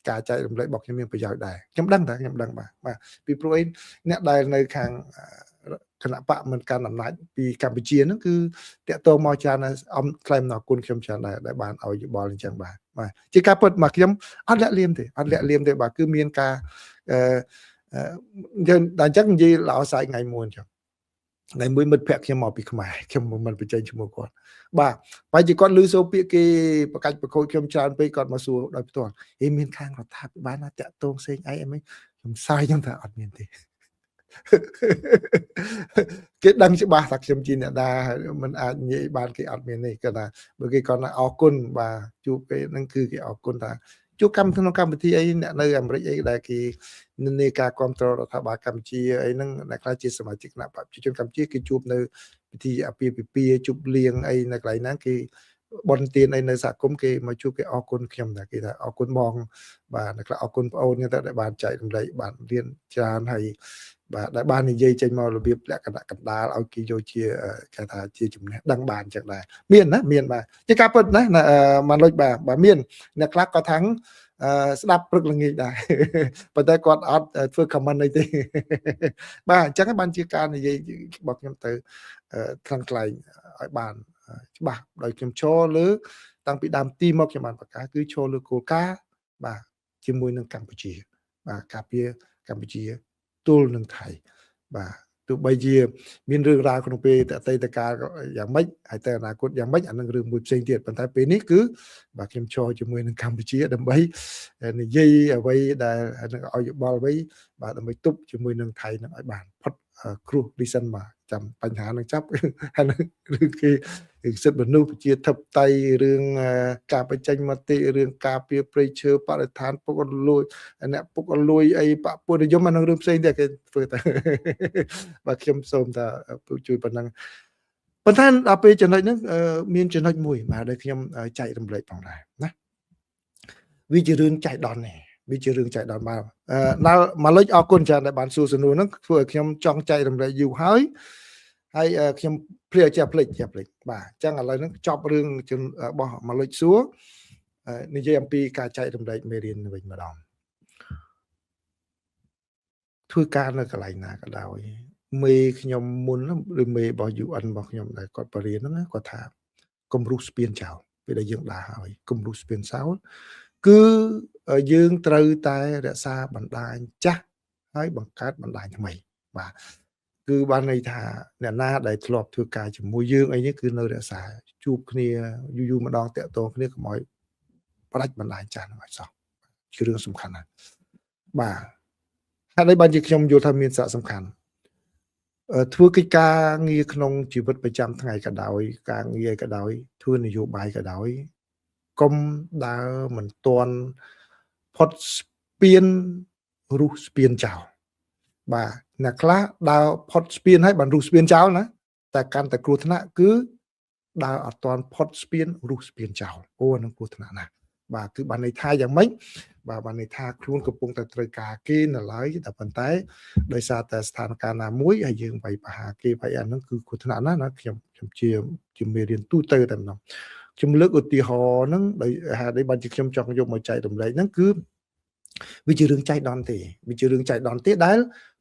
ការចែករំលែករបស់ខ្ញុំមានប្រយោជន៍ដែរខ្ញុំដឹងតែខ្ញុំដឹងបាទបាទពីព្រោះអីអ្នកដែលនៅខាងគណៈបកមិនកាន់អំណាចពីកម្ពុជាហ្នឹងគឺតាក់ទងមកច្រើនអំថ្លែងអំណរគុណខ្ញុំច្រើនដែរដែលបានឲ្យយោបល់អញ្ចឹងបាទបាទជាការពិតមកខ្ញុំអត់លាក់លៀមទេអត់លាក់លៀមទេបាទគឺមានការយើងដល់អញ្ចឹងនិយាយល្អសាយថ្ងៃមួយអញ្ចឹងថ្ងៃមួយមិត្តភក្តិខ្ញុំមកពីខ្មែរខ្ញុំមិនបញ្ចេញឈ្មោះគាត់បាទបើជាគាត់ឮសូរពាក្យគេប្រកាច់ប្រខូចខ្ញុំច្រើនពេកគាត់មកសួរដោយផ្ទាល់ហេមានខាងរដ្ឋាភិបាលណាតាក់ទងផ្សេងអីអីមិនខ្ញុំសាយខ្ញុំថាអត់មានទេគេដឹងច្បាស់ថាខ្ញុំជាអ្នកណាមិនអាចនិយាយបានគេអត់មាននេះគាត់ថាបើគេគាត់ថាអរគុណបាទជួបគេហ្នឹងគឺគេអរគុណថា ជួបកម្មក្នុងកម្មវិធីអីអ្នកនៅអាមេរិកអីដែលគេនិន្នាការគ្រប់គ្រងរដ្ឋាភិបាលកម្ពុជាអីហ្នឹងអ្នកខ្លះជាសមាជិកគណៈបក្សប្រជាជនកម្ពុជាគេជួបនៅពិធីអាពាហ៍ពិពាហ៍ជប់លៀងអីនៅកន្លែងហ្នឹងគេបនទានអីនៅសហគមន៍គេមកជួបគេអរគុណខ្ញុំដែរគេថាអរគុណបងបាទអ្នកខ្លះអរគុណប្អូនហ្នឹងទៅដែលបានចែករំលែកបានរៀនច្រើនហើយបាទដែលបាននិយាយចេញមករបៀបលក្ខណៈកណ្ដាលឲ្យគេយកជាគេថាជាចំណេះដឹងបានចឹងដែរមានណាមានបាទជាការពិតណាម៉ាលុចបាទបាទមានអ្នកខ្លះក៏ថាំងស្ដាប់ព្រឹកល្ងាចដែរប៉ុន្តែគាត់អត់ធ្វើ comment អីទេបាទអញ្ចឹងបានជាការនិយាយរបស់ខ្ញុំទៅថ្លឹងថ្លែងឲ្យបានច្បាស់ដោយខ្ញុំឈរលើតាំងពីដើមទីមកខ្ញុំបានប្រកាសគឺឈរលើគោលការណ៍បាទជាមួយនឹងកម្ពុជាបាទការពារកម្ពុជាទល់នឹងថៃបាទទោះបីជាមានរឿងរ៉ាវក្នុងពេលអតីតកាលយ៉ាងម៉េចហើយតែអនាគតយ៉ាងម៉េចអានឹងរឿងមួយផ្សេងទៀតប៉ុន្តែពេលនេះគឺបាទខ្ញុំឈរជាមួយនឹងកម្ពុជាដើម្បីនិយាយអ្វីដែលនឹងឲ្យយោបល់អ្វីបាទដើម្បីទប់ជាមួយនឹងថៃនឹងឲ្យបានផុតគ្រោះលីសិនបាទចាំបញ្ហានឹងចាប់ហើយនឹងរឿងគេរឿងសិទ្ធិមនុស្សប្រជាធិបតេយ្យរឿងការបញ្ចេញមតិរឿងការពារព្រៃឈើបរិស្ថានពុករលួយអ្នកពុករលួយអីបពុនិយមអានឹងរឿងផ្សេងទៀតគេធ្វើតែបាទខ្ញុំសូមថាជួយប៉ុណ្ណឹងប៉ុន្តែដល់ពេលចំណុចហ្នឹងមានចំណុចមួយបាទដែលខ្ញុំចែករំលែកផងដែរណាវាជារឿងចៃដន្យនេះវាជារឿងចៃដន្យបាទដល់មកលុចអរគុណច្រើនដែលបានសួរសំណួរហ្នឹងធ្វើឲ្យខ្ញុំចង់ចែករំលែកយូរហើយហើយខ្ញុំភ្លេចចេះភ្លេចចេះភ្លេចបាទអញ្ចឹងឥឡូវហ្នឹងចប់រឿងរបស់មកលុចសួរនិយាយអំពីការចែករំលែកមេរៀនវិញម្ដងធ្វើការនៅកន្លែងណាក៏ដោយមេខ្ញុំមុនឬមេរបស់ UN របស់ខ្ញុំដែលគាត់បរៀនហ្នឹងគាត់ថាកុំរុះស្ពានចោលពេលដែលយើងដើរហើយកុំរុះស្ពានចោលគឺយើងត្រូវតែរក្សាបណ្ដាញចាស់ហើយបង្កើតបណ្ដាញថ្មីបាទគឺបានន័យថាអ្នកណាដែលធ្លាប់ធ្វើការជាមួយយើងអីនេះគឺនៅរក្សាជួបគ្នាយូរយូរម្ដងតាក់ទងគ្នាកុំឲ្យផ្ដាច់បណ្ដាញចាស់ហ្នឹងឲ្យសោះជារឿងសំខាន់ណាស់បាទហើយនេះបានជាខ្ញុំយល់ថាមានសារៈសំខាន់ធ្វើកិច្ចការងារក្នុងជីវិតប្រចាំថ្ងៃក៏ដោយការងារក៏ដោយធ្វើនយោបាយក៏ដោយកុំដើរមិនទាន់ផុតស្ពានរុះស្ពានចោលបាទអ្នកខ្លះដើរផុតស្ពានហើយបានរុះស្ពានចោលណាតែកាន់តែគ្រោះថ្នាក់គឺដើរអត់ទាន់ផុតស្ពានរុះស្ពានចោលអូអានឹងគ្រោះថ្នាក់ណាស់បាទគឺបានន័យថាយ៉ាងម៉េចបាទបានន័យថាខ្លួនកំពុងតែត្រូវការគេនៅឡើយតែប៉ុន្តែដោយសារតែស្ថានភាពណាមួយហើយយើងវាយប្រហារគេវាយអានឹងគឺគ្រោះថ្នាក់ណាស់ណាខ្ញុំជាមេរៀនទូទៅតែម្ដងខ្ញុំលើកឧទាហរណ៍ហ្នឹងដោយហេតុអីបានជាខ្ញុំចង់យកមកចែករំលែកហ្នឹងគឺវាជារឿងចៃដន្យទេវាជារឿងចៃដន្យទេដែល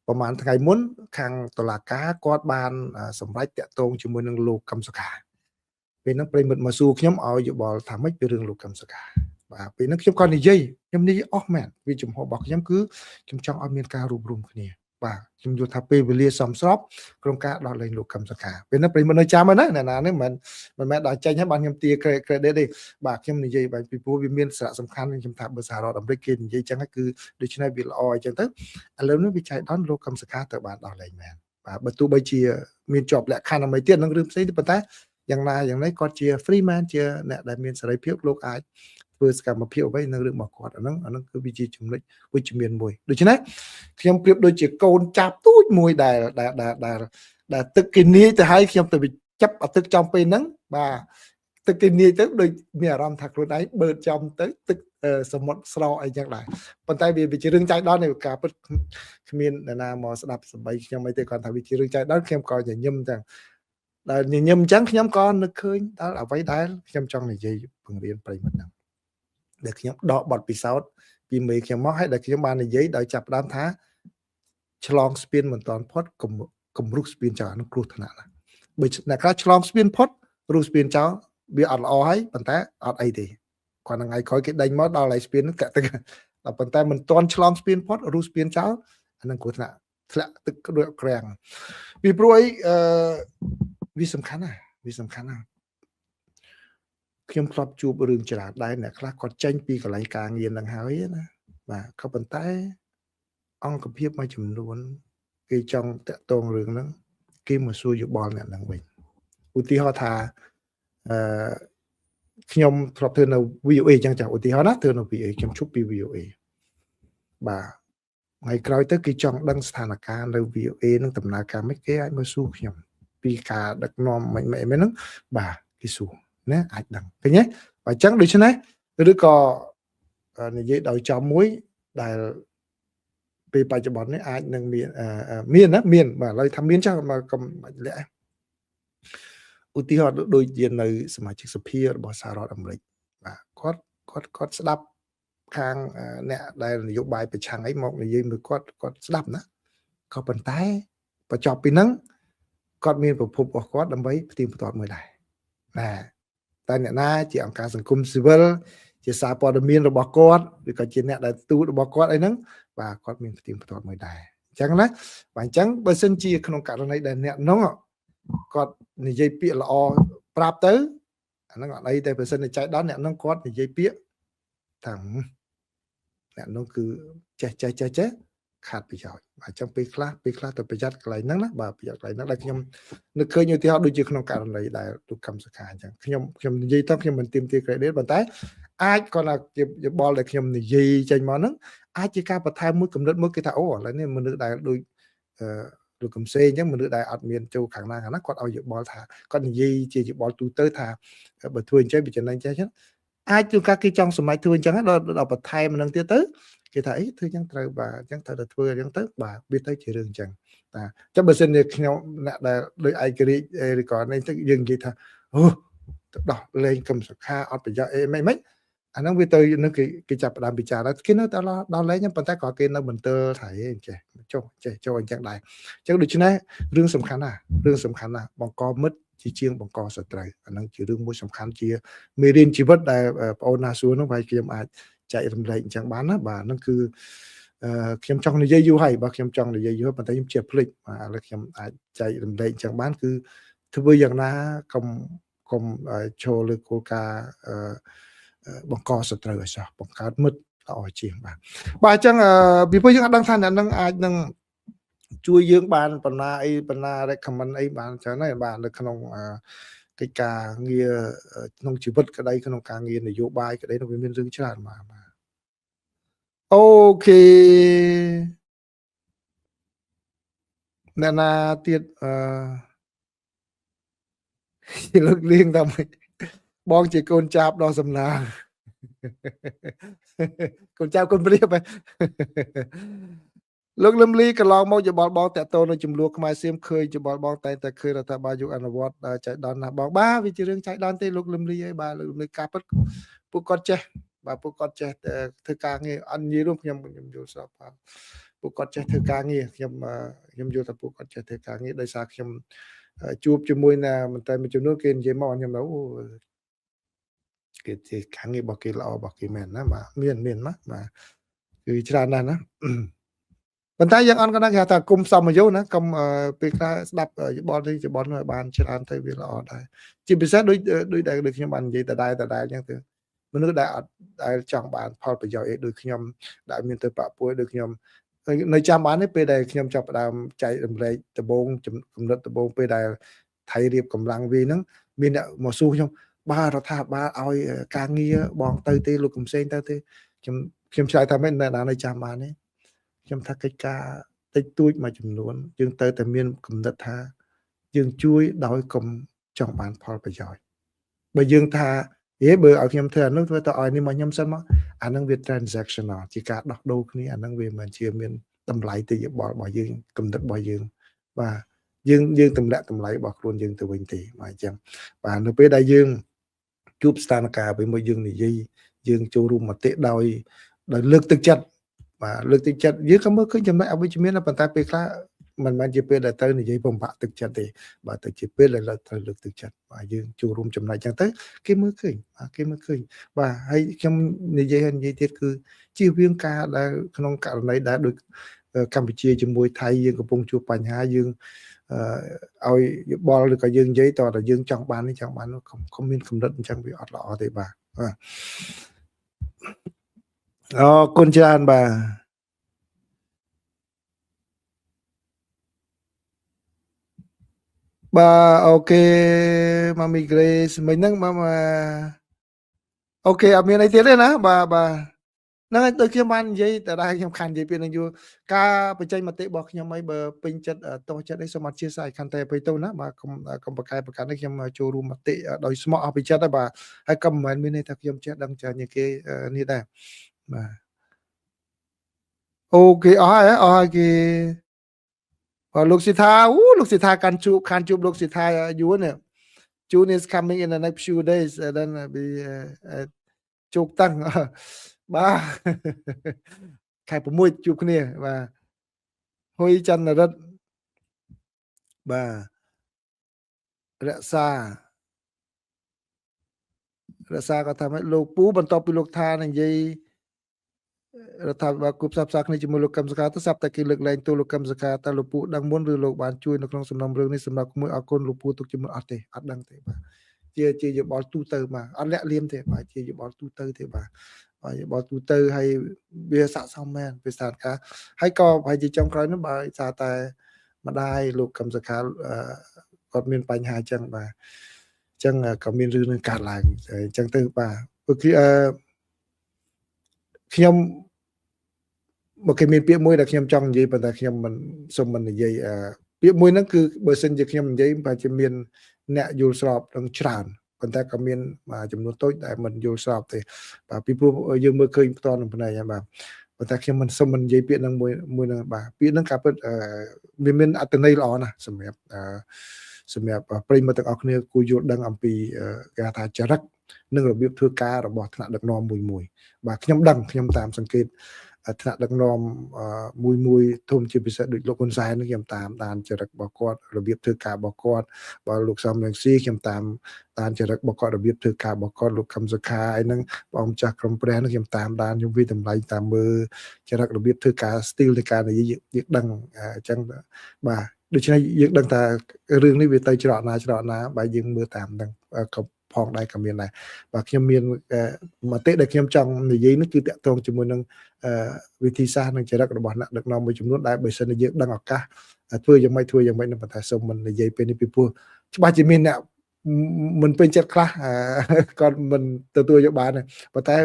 ប្រហែលថ្ងៃមុនខាងតុលាការគាត់បានសម្រេចតាក់ទងជាមួយនឹងលោកកឹមសុខាពេលហ្នឹងប្រិមិត្តមកសួរខ្ញុំឲ្យយោបល់ថាម៉េចពីរឿងលោកកឹមសុខាបាទពេលហ្នឹងខ្ញុំក៏និយាយខ្ញុំនិយាយអស់មែនវាចំហរបស់ខ្ញុំគឺខ្ញុំចង់ឲ្យមានការរួបរวมគ្នាបាទខ្ញុំយល់ថាពេលវេលាសមស្របក្នុងការដោះលែងលោកកឹមសុខាពេលហ្នឹងប្រិមិត្តនៅចាំណាអ្នកណានេះមិនមែនដល់ចេញហើយបានខ្ញុំទា credit ទេបាទខ្ញុំនិយាយបែបពីព្រោះវាមានសារៈសំខាន់ខ្ញុំថាបើសហរដ្ឋអាមេរិកគេនិយាយចឹងហើយគឺដូច្នេះវាល្អអញ្ចឹងទៅឥឡូវនេះវាចៃដន្យលោកកឹមសុខាទៅបានដោះលែងមែនបាទបើទោះបីជាមានជាប់លក្ខខណ្ឌអ្វីទៀតនឹងរឿងផ្សេងទេប៉ុន្តែយ៉ាងណាយ៉ាងណីគាត់ជា free man ជាអ្នកដែលមានសេរីភាពលោកអាចធ្វើសកម្មភាពអ្វីនៅរឿងរបស់គាត់អាហ្នឹងគឺវាជាចំណុចវិជ្ជមានមួយដូច្នេះខ្ញុំប្រៀបដូចជាកូនចាប់ទូចមួយដែលដែលដែលដែលទឹកគេនាយទៅហើយខ្ញុំទៅចាប់អាទឹកចំពេលហ្នឹងបាទទឹកគេនាយទៅដូចមានអារម្មណ៍ថាខ្លួនឯងបឺតចំទៅទឹកសមុទ្រស្រកអីចឹងដែរប៉ុន្តែវាជារឿងចៃដន្យនៃការពិតគ្មាននរណាមកស្ដាប់សម្ដីខ្ញុំអីទេគាត់ថាវាជារឿងចៃដន្យខ្ញុំក៏ញញឹមចឹងដែលញញឹមចឹងខ្ញុំក៏នឹកឃើញដល់អ្វីដែលខ្ញុំចង់និយាយបង្រៀនប្រិយមិត្តហ្នឹងដែលខ្ញុំដកបទពិសោធន៍ពីមេខ្ញុំមកហើយដែលខ្ញុំបាននិយាយដោយចាប់ផ្ដើមថាឆ្លងស្ពានមិនតាន់ផុតកុំរុះស្ពានចោលនោះគ្រោះថ្នាក់ណាស់បើអ្នកខ្លះឆ្លងស្ពានផុតរុះស្ពានចោលវាអត់ល្អហើយប៉ុន្តែអត់អីទេគាត់ថ្ងៃក្រោយគេដេញមកដល់ហើយស្ពានហ្នឹងតាក់ទឹកដល់ប៉ុន្តែមិនតាន់ឆ្លងស្ពានផុតរុះស្ពានចោលអានឹងគ្រោះថ្នាក់ធ្លាក់ទឹកដូចក្រាំងពីព្រោះអីវាសំខាន់ណាស់វាសំខាន់ណាស់ខ្ញុំធ្លាប់ជួបរឿងច្រើនដែរអ្នកខ្លះគាត់ចេញពីកន្លែងការងារនឹងហើយណាបាទក៏ប៉ុន្តែអង្គភាពមួយចំនួនគេចង់តាក់ទងរឿងហ្នឹងគេមកសួរយោបល់អ្នកហ្នឹងវិញឧទាហរណ៍ថាអឺ ខ្ញុំធ្លាប់ធ្វើនៅ VOA អញ្ចឹងចាឧទាហរណ៍ណាធ្វើនៅ VOA ខ្ញុំឈប់ពី VOA បាទថ្ងៃក្រោយទៅគេចង់ដឹងស្ថានភាពនៅ VOA នឹងដំណើរការមិនគេអាចមកសួរខ្ញុំពីការដឹកនាំមិនមិនហ្នឹងបាទគេសួរណាអាចដឹងឃើញទេបាទអញ្ចឹងដូច្នេះឬក៏និយាយដោយចំមួយដែលពេលបច្ចុប្បន្ននេះអាចនឹងមានមានណាមានបាទឥឡូវថាមានចាស់មកកុំបាច់លាក់ឧទាហរណ៍ដូចជានៅសមាជិកសភារបស់សហរដ្ឋអាមេរិកបាទគាត់គាត់គាត់ស្ដាប់ខាងអ្នកដែលនយោបាយប្រឆាំងអីមកនិយាយមួយគាត់គាត់ស្ដាប់ណាក៏ប៉ុន្តែបញ្ចប់ពីហ្នឹងគាត់មានប្រភពរបស់គាត់ដើម្បីផ្ទៀងផ្ទាត់មួយដែរណាតែអ្នកណាជាអង្គការសង្គមស៊ីវិលជាសារព័ត៌មានរបស់គាត់ឬក៏ជាអ្នកដែលទូតរបស់គាត់អីហ្នឹងបាទគាត់មានផ្ទៀងផ្ទាត់មួយដែរអញ្ចឹងណាបាទអញ្ចឹងបើសិនជាក្នុងករណីដែលអ្នកនោះគាត់និយាយពាក្យល្អប្រាប់ទៅអាហ្នឹងអត់អីតែបើសិនជាចៃដន្យអ្នកនោះគាត់និយាយពាក្យថាអ្នកនោះគឺចេះចេះចេះចេះខាតប្រយោជន៍បាទអញ្ចឹងពេលខ្លះទៅប្រយ័ត្នកន្លែងហ្នឹងណាបាទប្រយ័ត្នកន្លែងហ្នឹងដែលខ្ញុំនឹកឃើញឧទាហរណ៍ដូចជាក្នុងករណីដែលលោកកម្មសខាអញ្ចឹងខ្ញុំនិយាយទៅខ្ញុំមិនទាមទារ credit ប៉ុន្តែអាចគាត់ថាជាយោបល់ដែលខ្ញុំនិយាយចេញមកហ្នឹងអាចជាការបន្ថែមមួយគំនិតមួយគេថាអូឥឡូវនេះមនុស្សដែលដូចលោកកំសេអញ្ចឹងមនុស្សដែលអត់មានចូលខាងណាខាងណាគាត់ឲ្យយោបល់ថាគាត់និយាយជាយោបល់ទូទៅថាបើធ្វើអញ្ចឹងវាចំណេញចេះអញ្ចឹងអាចជួនកាលគេចង់សម័យធ្វើអញ្ចឹងដល់បន្ថែមហ្នឹងទៀតទៅគេថាអីធ្វើអញ្ចឹងត្រូវបាទអញ្ចឹងត្រូវតែធ្វើអញ្ចឹងទៅបាទវាទៅជារឿងអញ្ចឹងបាទចាំបើសិនជាខ្ញុំអ្នកដែលដូចឯករាជ្យឬក៏នេះទៅយើងនិយាយថាអូទៅដោះលែងកម្មសខាអត់ប្រយោជន៍អីមិនមិនអាហ្នឹងវាទៅនឹងគេចាប់ផ្ដើមពិចារណាគេនៅតែដល់លែងប៉ុន្តែក៏គេនៅមន្ទិលថាអីចេះចុះចេះចូលអញ្ចឹងដែរអញ្ចឹងដូច្នេះរឿងសំខាន់ណាស់រឿងសំខាន់ណាស់បង្កមិត្តជាជាងបង្កសត្រូវអាហ្នឹងជារឿងមួយសំខាន់ជាមេរៀនជីវិតដែលបងអូនណាសួរហ្នឹងប្រហែលខ្ញុំអាចចែករំលែកអញ្ចឹងបានណាបាទហ្នឹងគឺខ្ញុំចង់និយាយយូរហើយបាទខ្ញុំចង់និយាយយូរប៉ុន្តែខ្ញុំជាភ្លេចបាទឥឡូវខ្ញុំអាចចែករំលែកអញ្ចឹងបានគឺធ្វើយ៉ាងណាកុំចូលលើគោលការណ៍បង្កសត្រូវឲ្យសោះបង្កើតមិត្តល្អជាងបាទបាទអញ្ចឹងពីព្រោះយើងអត់ដឹងថាអ្នកនឹងអាចនឹងជួយយើងបានបណ្ណាអីបណ្ណា recommend អីបានច្រើនហើយបាទនៅក្នុងកិច្ចការងារក្នុងជីវិតក្តីក្នុងការងារនយោបាយក្តីនោះវាមានរឿងច្រើនបាទបាទអូខេអ្នកណាទៀតលើកលៀងតាមបងជាកូនចាបដ៏សំណាងកូនចាបកូនព្រាបលោកលឹមលីកន្លងមកយោបល់បងតាក់ទងនឹងចំនួនខ្មែរសៀមឃើញយោបល់បងតែតែឃើញរដ្ឋាភិបាលយកអនុវត្តចៃដន្យណាបងបាទវាជារឿងចៃដន្យទេលោកលឹមលីអីបាទលោកលឹមលីការពិតពួកគាត់ចេះបាទពួកគាត់ចេះធ្វើការងារអត់និយាយរួមខ្ញុំយល់ស្របបាទពួកគាត់ចេះធ្វើការងារខ្ញុំយល់ថាពួកគាត់ចេះធ្វើការងារដោយសារខ្ញុំជួបជាមួយណាមន្ត្រីមួយចំនួនគេនិយាយមកខ្ញុំទៅគេធ្វើការងាររបស់គេល្អរបស់គេមែនណាបាទមានណាបាទគឺច្រើនណាស់ណាប៉ុន្តែយើងអត់ក៏ដឹងគេថាគុំសមយោណាកុំពេលខ្លះស្ដាប់យោបល់នេះយោបល់នោះឲ្យបានច្រើនទៅវាល្អដែរជាពិសេសដូចដែលដូចខ្ញុំបាននិយាយដដែលអញ្ចឹងទៅមនុស្សដែលអត់ដែលចង់បានផលប្រយោជន៍អីដូចខ្ញុំដែលមានទៅបាក់ពួយដូចខ្ញុំនៅចាំបានទេពេលដែលខ្ញុំចាប់ផ្ដើមចែករំលែកដំបូងគំនិតដំបូងពេលដែលថៃរៀបកម្លាំងវាហ្នឹងមានអ្នកមកសួរខ្ញុំបាទរដ្ឋាភិបាលឲ្យការងារបងទៅទេលោកកំសែងទៅទេខ្ញុំឆ្លើយថាមិនអ្នកណានៅចាំបានទេខ្ញុំថាកិច្ចការតិចតួចមួយចំនួនយើងត្រូវតែមានគំនិតថាយើងជួយដោយកុំចង់បានផលប្រយោជន៍បើយើងថាហេបើឲ្យខ្ញុំធ្វើអានោះធ្វើទៅឲ្យនេះមកខ្ញុំសិនមកអានឹងវា transactional ជាការដោះដូរគ្នាអានឹងវាមិនជាមានតម្លៃទៅយោបល់របស់យើងគំនិតរបស់យើងបាទយើងទម្លាក់តម្លៃរបស់ខ្លួនយើងទៅវិញទេបាទអញ្ចឹងបាទនៅពេលដែលយើងជួបស្ថានភាពពេលមួយយើងនិយាយយើងចូលរួមមតិដោយលើកទឹកចិត្តបាទលើកទឹកចិត្តយើងក៏មើលឃើញចំណុចអវិជ្ជមានប៉ុន្តែពេលខ្លះមិនមែនជាពេលដែលត្រូវនិយាយបំបាក់ទឹកចិត្តទេបាទទៅជាពេលដែលត្រូវលើកទឹកចិត្តបាទយើងចូលរួមចំណែកចឹងទៅគេមើលឃើញបាទគេមើលឃើញបាទហើយខ្ញុំនិយាយហើយនិយាយទៀតគឺជៀសវាងការដែលក្នុងករណីដែលដូចកម្ពុជាជាមួយថៃយើងកំពុងជួបបញ្ហាយើងឲ្យយោបល់ឬក៏យើងនិយាយតើយើងចង់បាននេះចង់បាននោះកុំមានកម្រិតអញ្ចឹងវាអត់ល្អទេបាទអរគុណច្រើនបាទបាទអូខេម៉ាមីក្រេសមិញហ្នឹងម៉ា OK អត់មានអីទៀតទេណាបាទបាទហ្នឹងហើយដូចខ្ញុំបាននិយាយតែដែរខ្ញុំខាននិយាយពីនឹងយូរការបញ្ចេញមតិរបស់ខ្ញុំអីបើពេញចិត្តតោះចិត្តអីសូមអធិស្ឋានខន្តីអភ័យទោសណាបាទកុំកុំប្រកែប្រកាន់នេះខ្ញុំចូលរួមមតិដោយស្មោះអស់ពីចិត្តហើយបាទហើយក៏មិនមែនមានន័យថាខ្ញុំចេះដឹងច្រើនជាងគេនេះដែរបាទ OK អស់ហើយអស់ហើយគេបាទលោកសិដ្ឋាអូលោកសិដ្ឋាកាន់ជួបខានជួបលោកសិដ្ឋាយូរនេះ June is coming in the next few days and then be ជោគតាំងបាទខែ6ជួបគ្នាបាទហ៊ុយចន្ទរិទ្ធបាទរក្សារក្សាគាត់ថាម៉េចលោកពូបន្ទាប់ពីលោកថានិយាយរដ្ឋាភិបាលគូផ្សះផ្សាគ្នាជាមួយលោកកឹមសុខាទៅស្រាប់តែគេលើកលែងទោសលោកកឹមសុខាតើលោកពូដឹងមុនឬលោកបានជួយនៅក្នុងសំណុំរឿងនេះសម្រាប់ក្មួយអរគុណលោកពូទុកជាមុនអត់ទេអត់ដឹងទេបាទជាជាយោបល់ទូទៅបាទអត់លាក់លៀមទេបាទជាយោបល់ទូទៅទេបាទបាទយោបល់ទូទៅហើយវាស័កសមមែនពីស្ថានភាពហើយក៏ប្រហែលជាចុងក្រោយនោះបាទសារតែម្ដាយលោកកឹមសុខាគាត់មានបញ្ហាអញ្ចឹងបាទអញ្ចឹងក៏មានរឿងនឹងកើតឡើងអញ្ចឹងទៅបាទព្រោះគឺអឺខ្ញុំមកគេមានពាក្យមួយដែលខ្ញុំចង់និយាយប៉ុន្តែខ្ញុំមិនសុំមិននិយាយអឺពាក្យមួយហ្នឹងគឺបើសិនជាខ្ញុំនិយាយប្រហែលជាមានអ្នកយល់ស្របនឹងច្រើនប៉ុន្តែក៏មានចំនួនតូចដែលមិនយល់ស្របទេបាទពីព្រោះយើងមើលឃើញផ្ទាល់នឹងភ្នែកហ្នឹងបាទប៉ុន្តែខ្ញុំមិនសុំមិននិយាយពាក្យហ្នឹងមួយមួយហ្នឹងបាទពាក្យហ្នឹងការពិតវាមានអត្ថន័យល្អណាស់សម្រាប់សម្រាប់ប្រិយមិត្តទាំងអស់គ្នាគួរយល់ដឹងអំពីគេហៅថាចរិតនិងរបៀបធ្វើការរបស់ថ្នាក់ដឹកនាំមួយមួយបាទខ្ញុំដឹងខ្ញុំតាមសង្កេតថ្នាក់ដឹកនាំមួយមួយធំជាពិសេសដូចលោកហ៊ុនសែនខ្ញុំតាមដានចរិតរបស់គាត់របៀបធ្វើការរបស់គាត់បើលោកសំរងស៊ីខ្ញុំតាមដានចរិតរបស់គាត់របៀបធ្វើការរបស់គាត់លោកកឹមសុខាអីហ្នឹងបងម្ចាស់ក្រុមព្រះហ្នឹងខ្ញុំតាមដានខ្ញុំវិតម្លៃតាមមើលចរិតរបៀបធ្វើការ style នៃការនិយាយយើងដឹងអញ្ចឹងបាទដូច្នេះយើងដឹងថារឿងនេះវាទៅច្រកណាច្រកណាបើយើងមើលតាមហ្នឹងក៏ផងដែរក៏មានដែរបាទខ្ញុំមានមតិដែលខ្ញុំចង់និយាយនេះគឺតាក់ទងជាមួយនឹងវិធីសាស្ត្រនិងចរិតរបស់អ្នកដឹកនាំមួយចំនួនដែលបើសិនជាយើងដឹងឱកាសធ្វើយ៉ាងម៉េចធ្វើយ៉ាងម៉េចនឹងប៉ុន្តែសូមមិននិយាយពេលនេះពីព្រោះច្បាស់ជាមានអ្នកមិនពេញចិត្តខ្លះគាត់មិនទទួលយកបានទេប៉ុន្តែ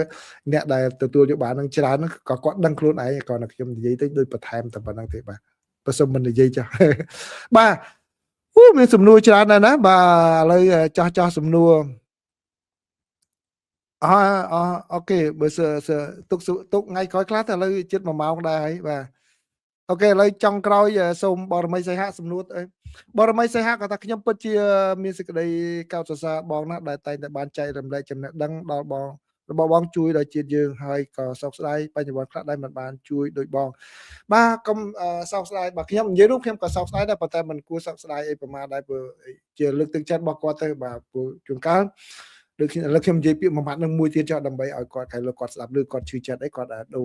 អ្នកដែលទទួលយកបាននឹងច្រើនក៏គាត់ដឹងខ្លួនឯងគាត់តែខ្ញុំនិយាយទៅដូចបន្ថែមតែប៉ុណ្្នឹងទេបាទបើសូមមិននិយាយចុះបាទអូមានសំណួរច្រើនណាស់ណាបាទឥឡូវចោះចោះសំណួរអអ OK បើទុកទុកថ្ងៃក្រោយខ្លះតែឥឡូវជិត1ម៉ោងដែរហើយបាទ OK ឥឡូវចុងក្រោយសូមបរមីសីហៈសំណួរបរមីសីហៈគាត់ថាខ្ញុំពិតជាមានសេចក្តីកោតសរសើរបងណាស់ដែលតែងតែបានចែករំលែកចំណេះដឹងដល់បងរបស់បងជួយដល់ជាតិយើងហើយក៏សោកស្ដាយបញ្ញវន្តខ្លះដែលមិនបានជួយដោយបងបាទកុំសោកស្ដាយបាទខ្ញុំនិយាយរួមខ្ញុំក៏សោកស្ដាយដែរប៉ុន្តែមិនគួរសោកស្ដាយអីប្រមាណដែរព្រោះជាលើកទឹកចិត្តរបស់គាត់ទៅបាទព្រោះជួនកាលដូចខ្ញុំឥឡូវខ្ញុំនិយាយពាក្យមួយម៉ាត់នឹងមួយទៀតចុះដើម្បីឲ្យគាត់ខែលោកគាត់ស្ដាប់ឬគាត់ឈឺចិត្តអីគាត់ដូ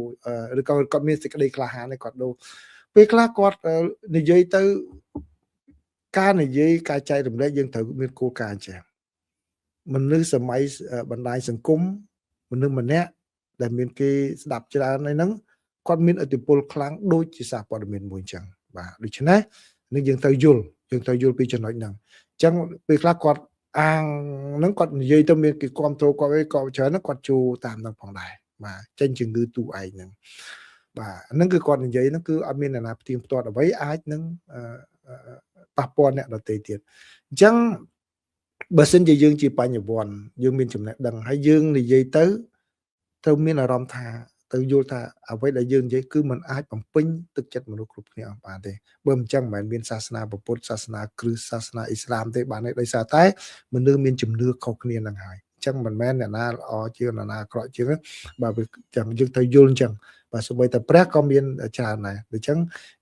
រឬក៏គាត់មានសេចក្តីក្លាហានអីគាត់ដូរពេលខ្លះគាត់និយាយទៅការនិយាយការចែករំលែកយើងត្រូវមានគោលការណ៍ចេះមនុស្សសម័យបណ្ដាញសង្គមមនុស្សម្នាក់ដែលមានគេស្ដាប់ច្រើនអីហ្នឹងគាត់មានឥទ្ធិពលខ្លាំងដូចជាសារព័ត៌មានមួយអញ្ចឹងបាទដូច្នេះនេះយើងត្រូវយល់យើងត្រូវយល់ពីចំណុចហ្នឹងអញ្ចឹងពេលខ្លះគាត់អាងហ្នឹងគាត់និយាយទៅមានគេគ្រប់គ្រងគាត់អីក៏ច្រើនហ្នឹងគាត់ចូលតាមហ្នឹងផងដែរបាទចេញជំងឺទូឯងហ្នឹងបាទហ្នឹងគឺគាត់និយាយហ្នឹងគឺអត់មានអ្នកណាផ្ទៀងផ្ទាត់អ្វីអាចនឹងប៉ះពាល់អ្នកដទៃទៀតអញ្ចឹងបើសិនជាយើងជាបញ្ញវន្តយើងមានចំណេះដឹងហើយយើងនិយាយទៅត្រូវមានអារម្មណ៍ថាទៅយល់ថាអ្វីដែលយើងនិយាយគឺมันអាចបំពេញទឹកចិត្តមនុស្សគ្រប់គ្នាអស់បានទេបើមិនចឹងមិនមែនមានសាសនាពុទ្ធសាសនាគ្រិស្តសាសនាអ៊ីស្លាមទេបានទេដោយសារតែមនុស្សមានជំនឿខុសគ្នានឹងហើយអញ្ចឹងមិនមែនអ្នកណាល្អជាងអ្នកណាអាក្រក់ជាងបាទចឹងយើងត្រូវយល់អញ្ចឹងបាទសូម្បីតែព្រះក៏មានច្រើនដែរអញ្ចឹង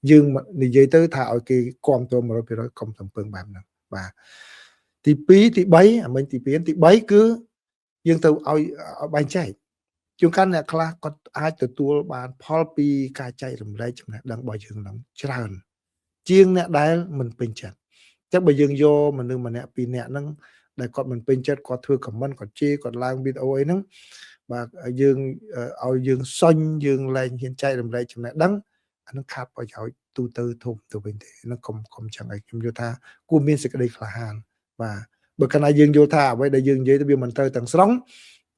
យើងនិយាយទៅថាឲ្យគេគាំទ្រ100%កុំសំពឹងបែបហ្នឹងបាទទី2ទី3អាមិញទី2ទី3គឺយើងត្រូវឲ្យបែងចែកជួនកាលអ្នកខ្លះគាត់អាចទទួលបានផលពីការចែករំលែកចំណេះដឹងរបស់យើងនឹងច្រើនជាងអ្នកដែលមិនពេញចិត្តអញ្ចឹងបើយើងយកមនុស្សម្នាក់ពីរនាក់ហ្នឹងដែលគាត់មិនពេញចិត្តគាត់ធ្វើ comment គាត់ជេរគាត់ឡើងវីដេអូអីហ្នឹងបាទយើងឲ្យយើងសុញយើងលែងហ៊ានចែករំលែកចំណេះដឹងអានឹងខាតប្រយោជន៍ទូទៅធំទៅវិញទេហ្នឹងកុំកុំចឹងអីខ្ញុំយល់ថាគួរមានសេចក្តីក្លាហានបាទបើកាលណាយើងយល់ថាអ្វីដែលយើងនិយាយទៅវាមិនត្រូវទាំងស្រុង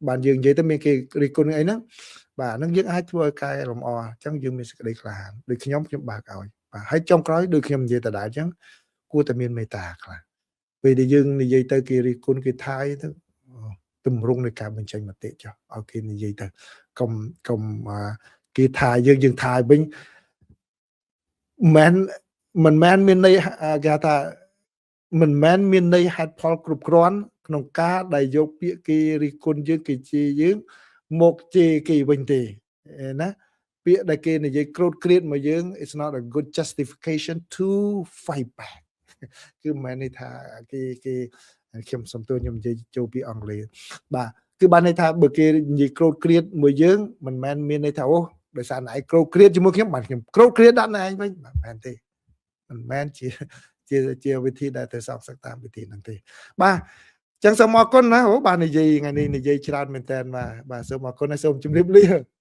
បានយើងនិយាយទៅមានគេរិះគន់អីហ្នឹងបាទហ្នឹងយើងអាចធ្វើឲ្យកែលម្អអញ្ចឹងយើងមានសេចក្តីក្លាហានដូចខ្ញុំខ្ញុំបើកឲ្យបាទហើយចុងក្រោយដូចខ្ញុំនិយាយដដែលអញ្ចឹងគួរតែមានមេត្តាខ្លះពេលដែលយើងនិយាយទៅគេរិះគន់គេថាយទៅទម្រង់នៃការបញ្ចេញមតិចុះឲ្យគេនិយាយទៅកុំកុំគេថាយើងយើងថាវិញមិនមិនមែនមានន័យគេថាមិនមែនមានន័យហេតុផលគ្រប់គ្រាន់ក្នុងការដែលយកពាក្យគេរិះគន់យើងគេជេរយើងមកជេរគេវិញទេណាពាក្យដែលគេនិយាយក្រោតក្រៀតមកយើង it's not a good justification to fight back គឺមិនមែនន័យថាគេគេខ្ញុំសំទោសខ្ញុំនិយាយចូលពីអង់គ្លេសបាទគឺបានន័យថាបើគេនិយាយក្រោតក្រៀតមួយយើងមិនមែនមានន័យថាអូដោយសារណែឯងក្រោតក្រៀតជាមួយខ្ញុំបានខ្ញុំក្រោតក្រៀតដាក់ណែឯងវិញមិនមែនទេមិនមែនជាជាជាវិធីដែលទៅសងសឹកតាមវិធីហ្នឹងទេបាទចឹងសូមអរគុណណាអូបាទនិយាយថ្ងៃនេះនិយាយច្រើនមែនតើបាទបាទសូមអរគុណហើយសូមជម្រាបលា។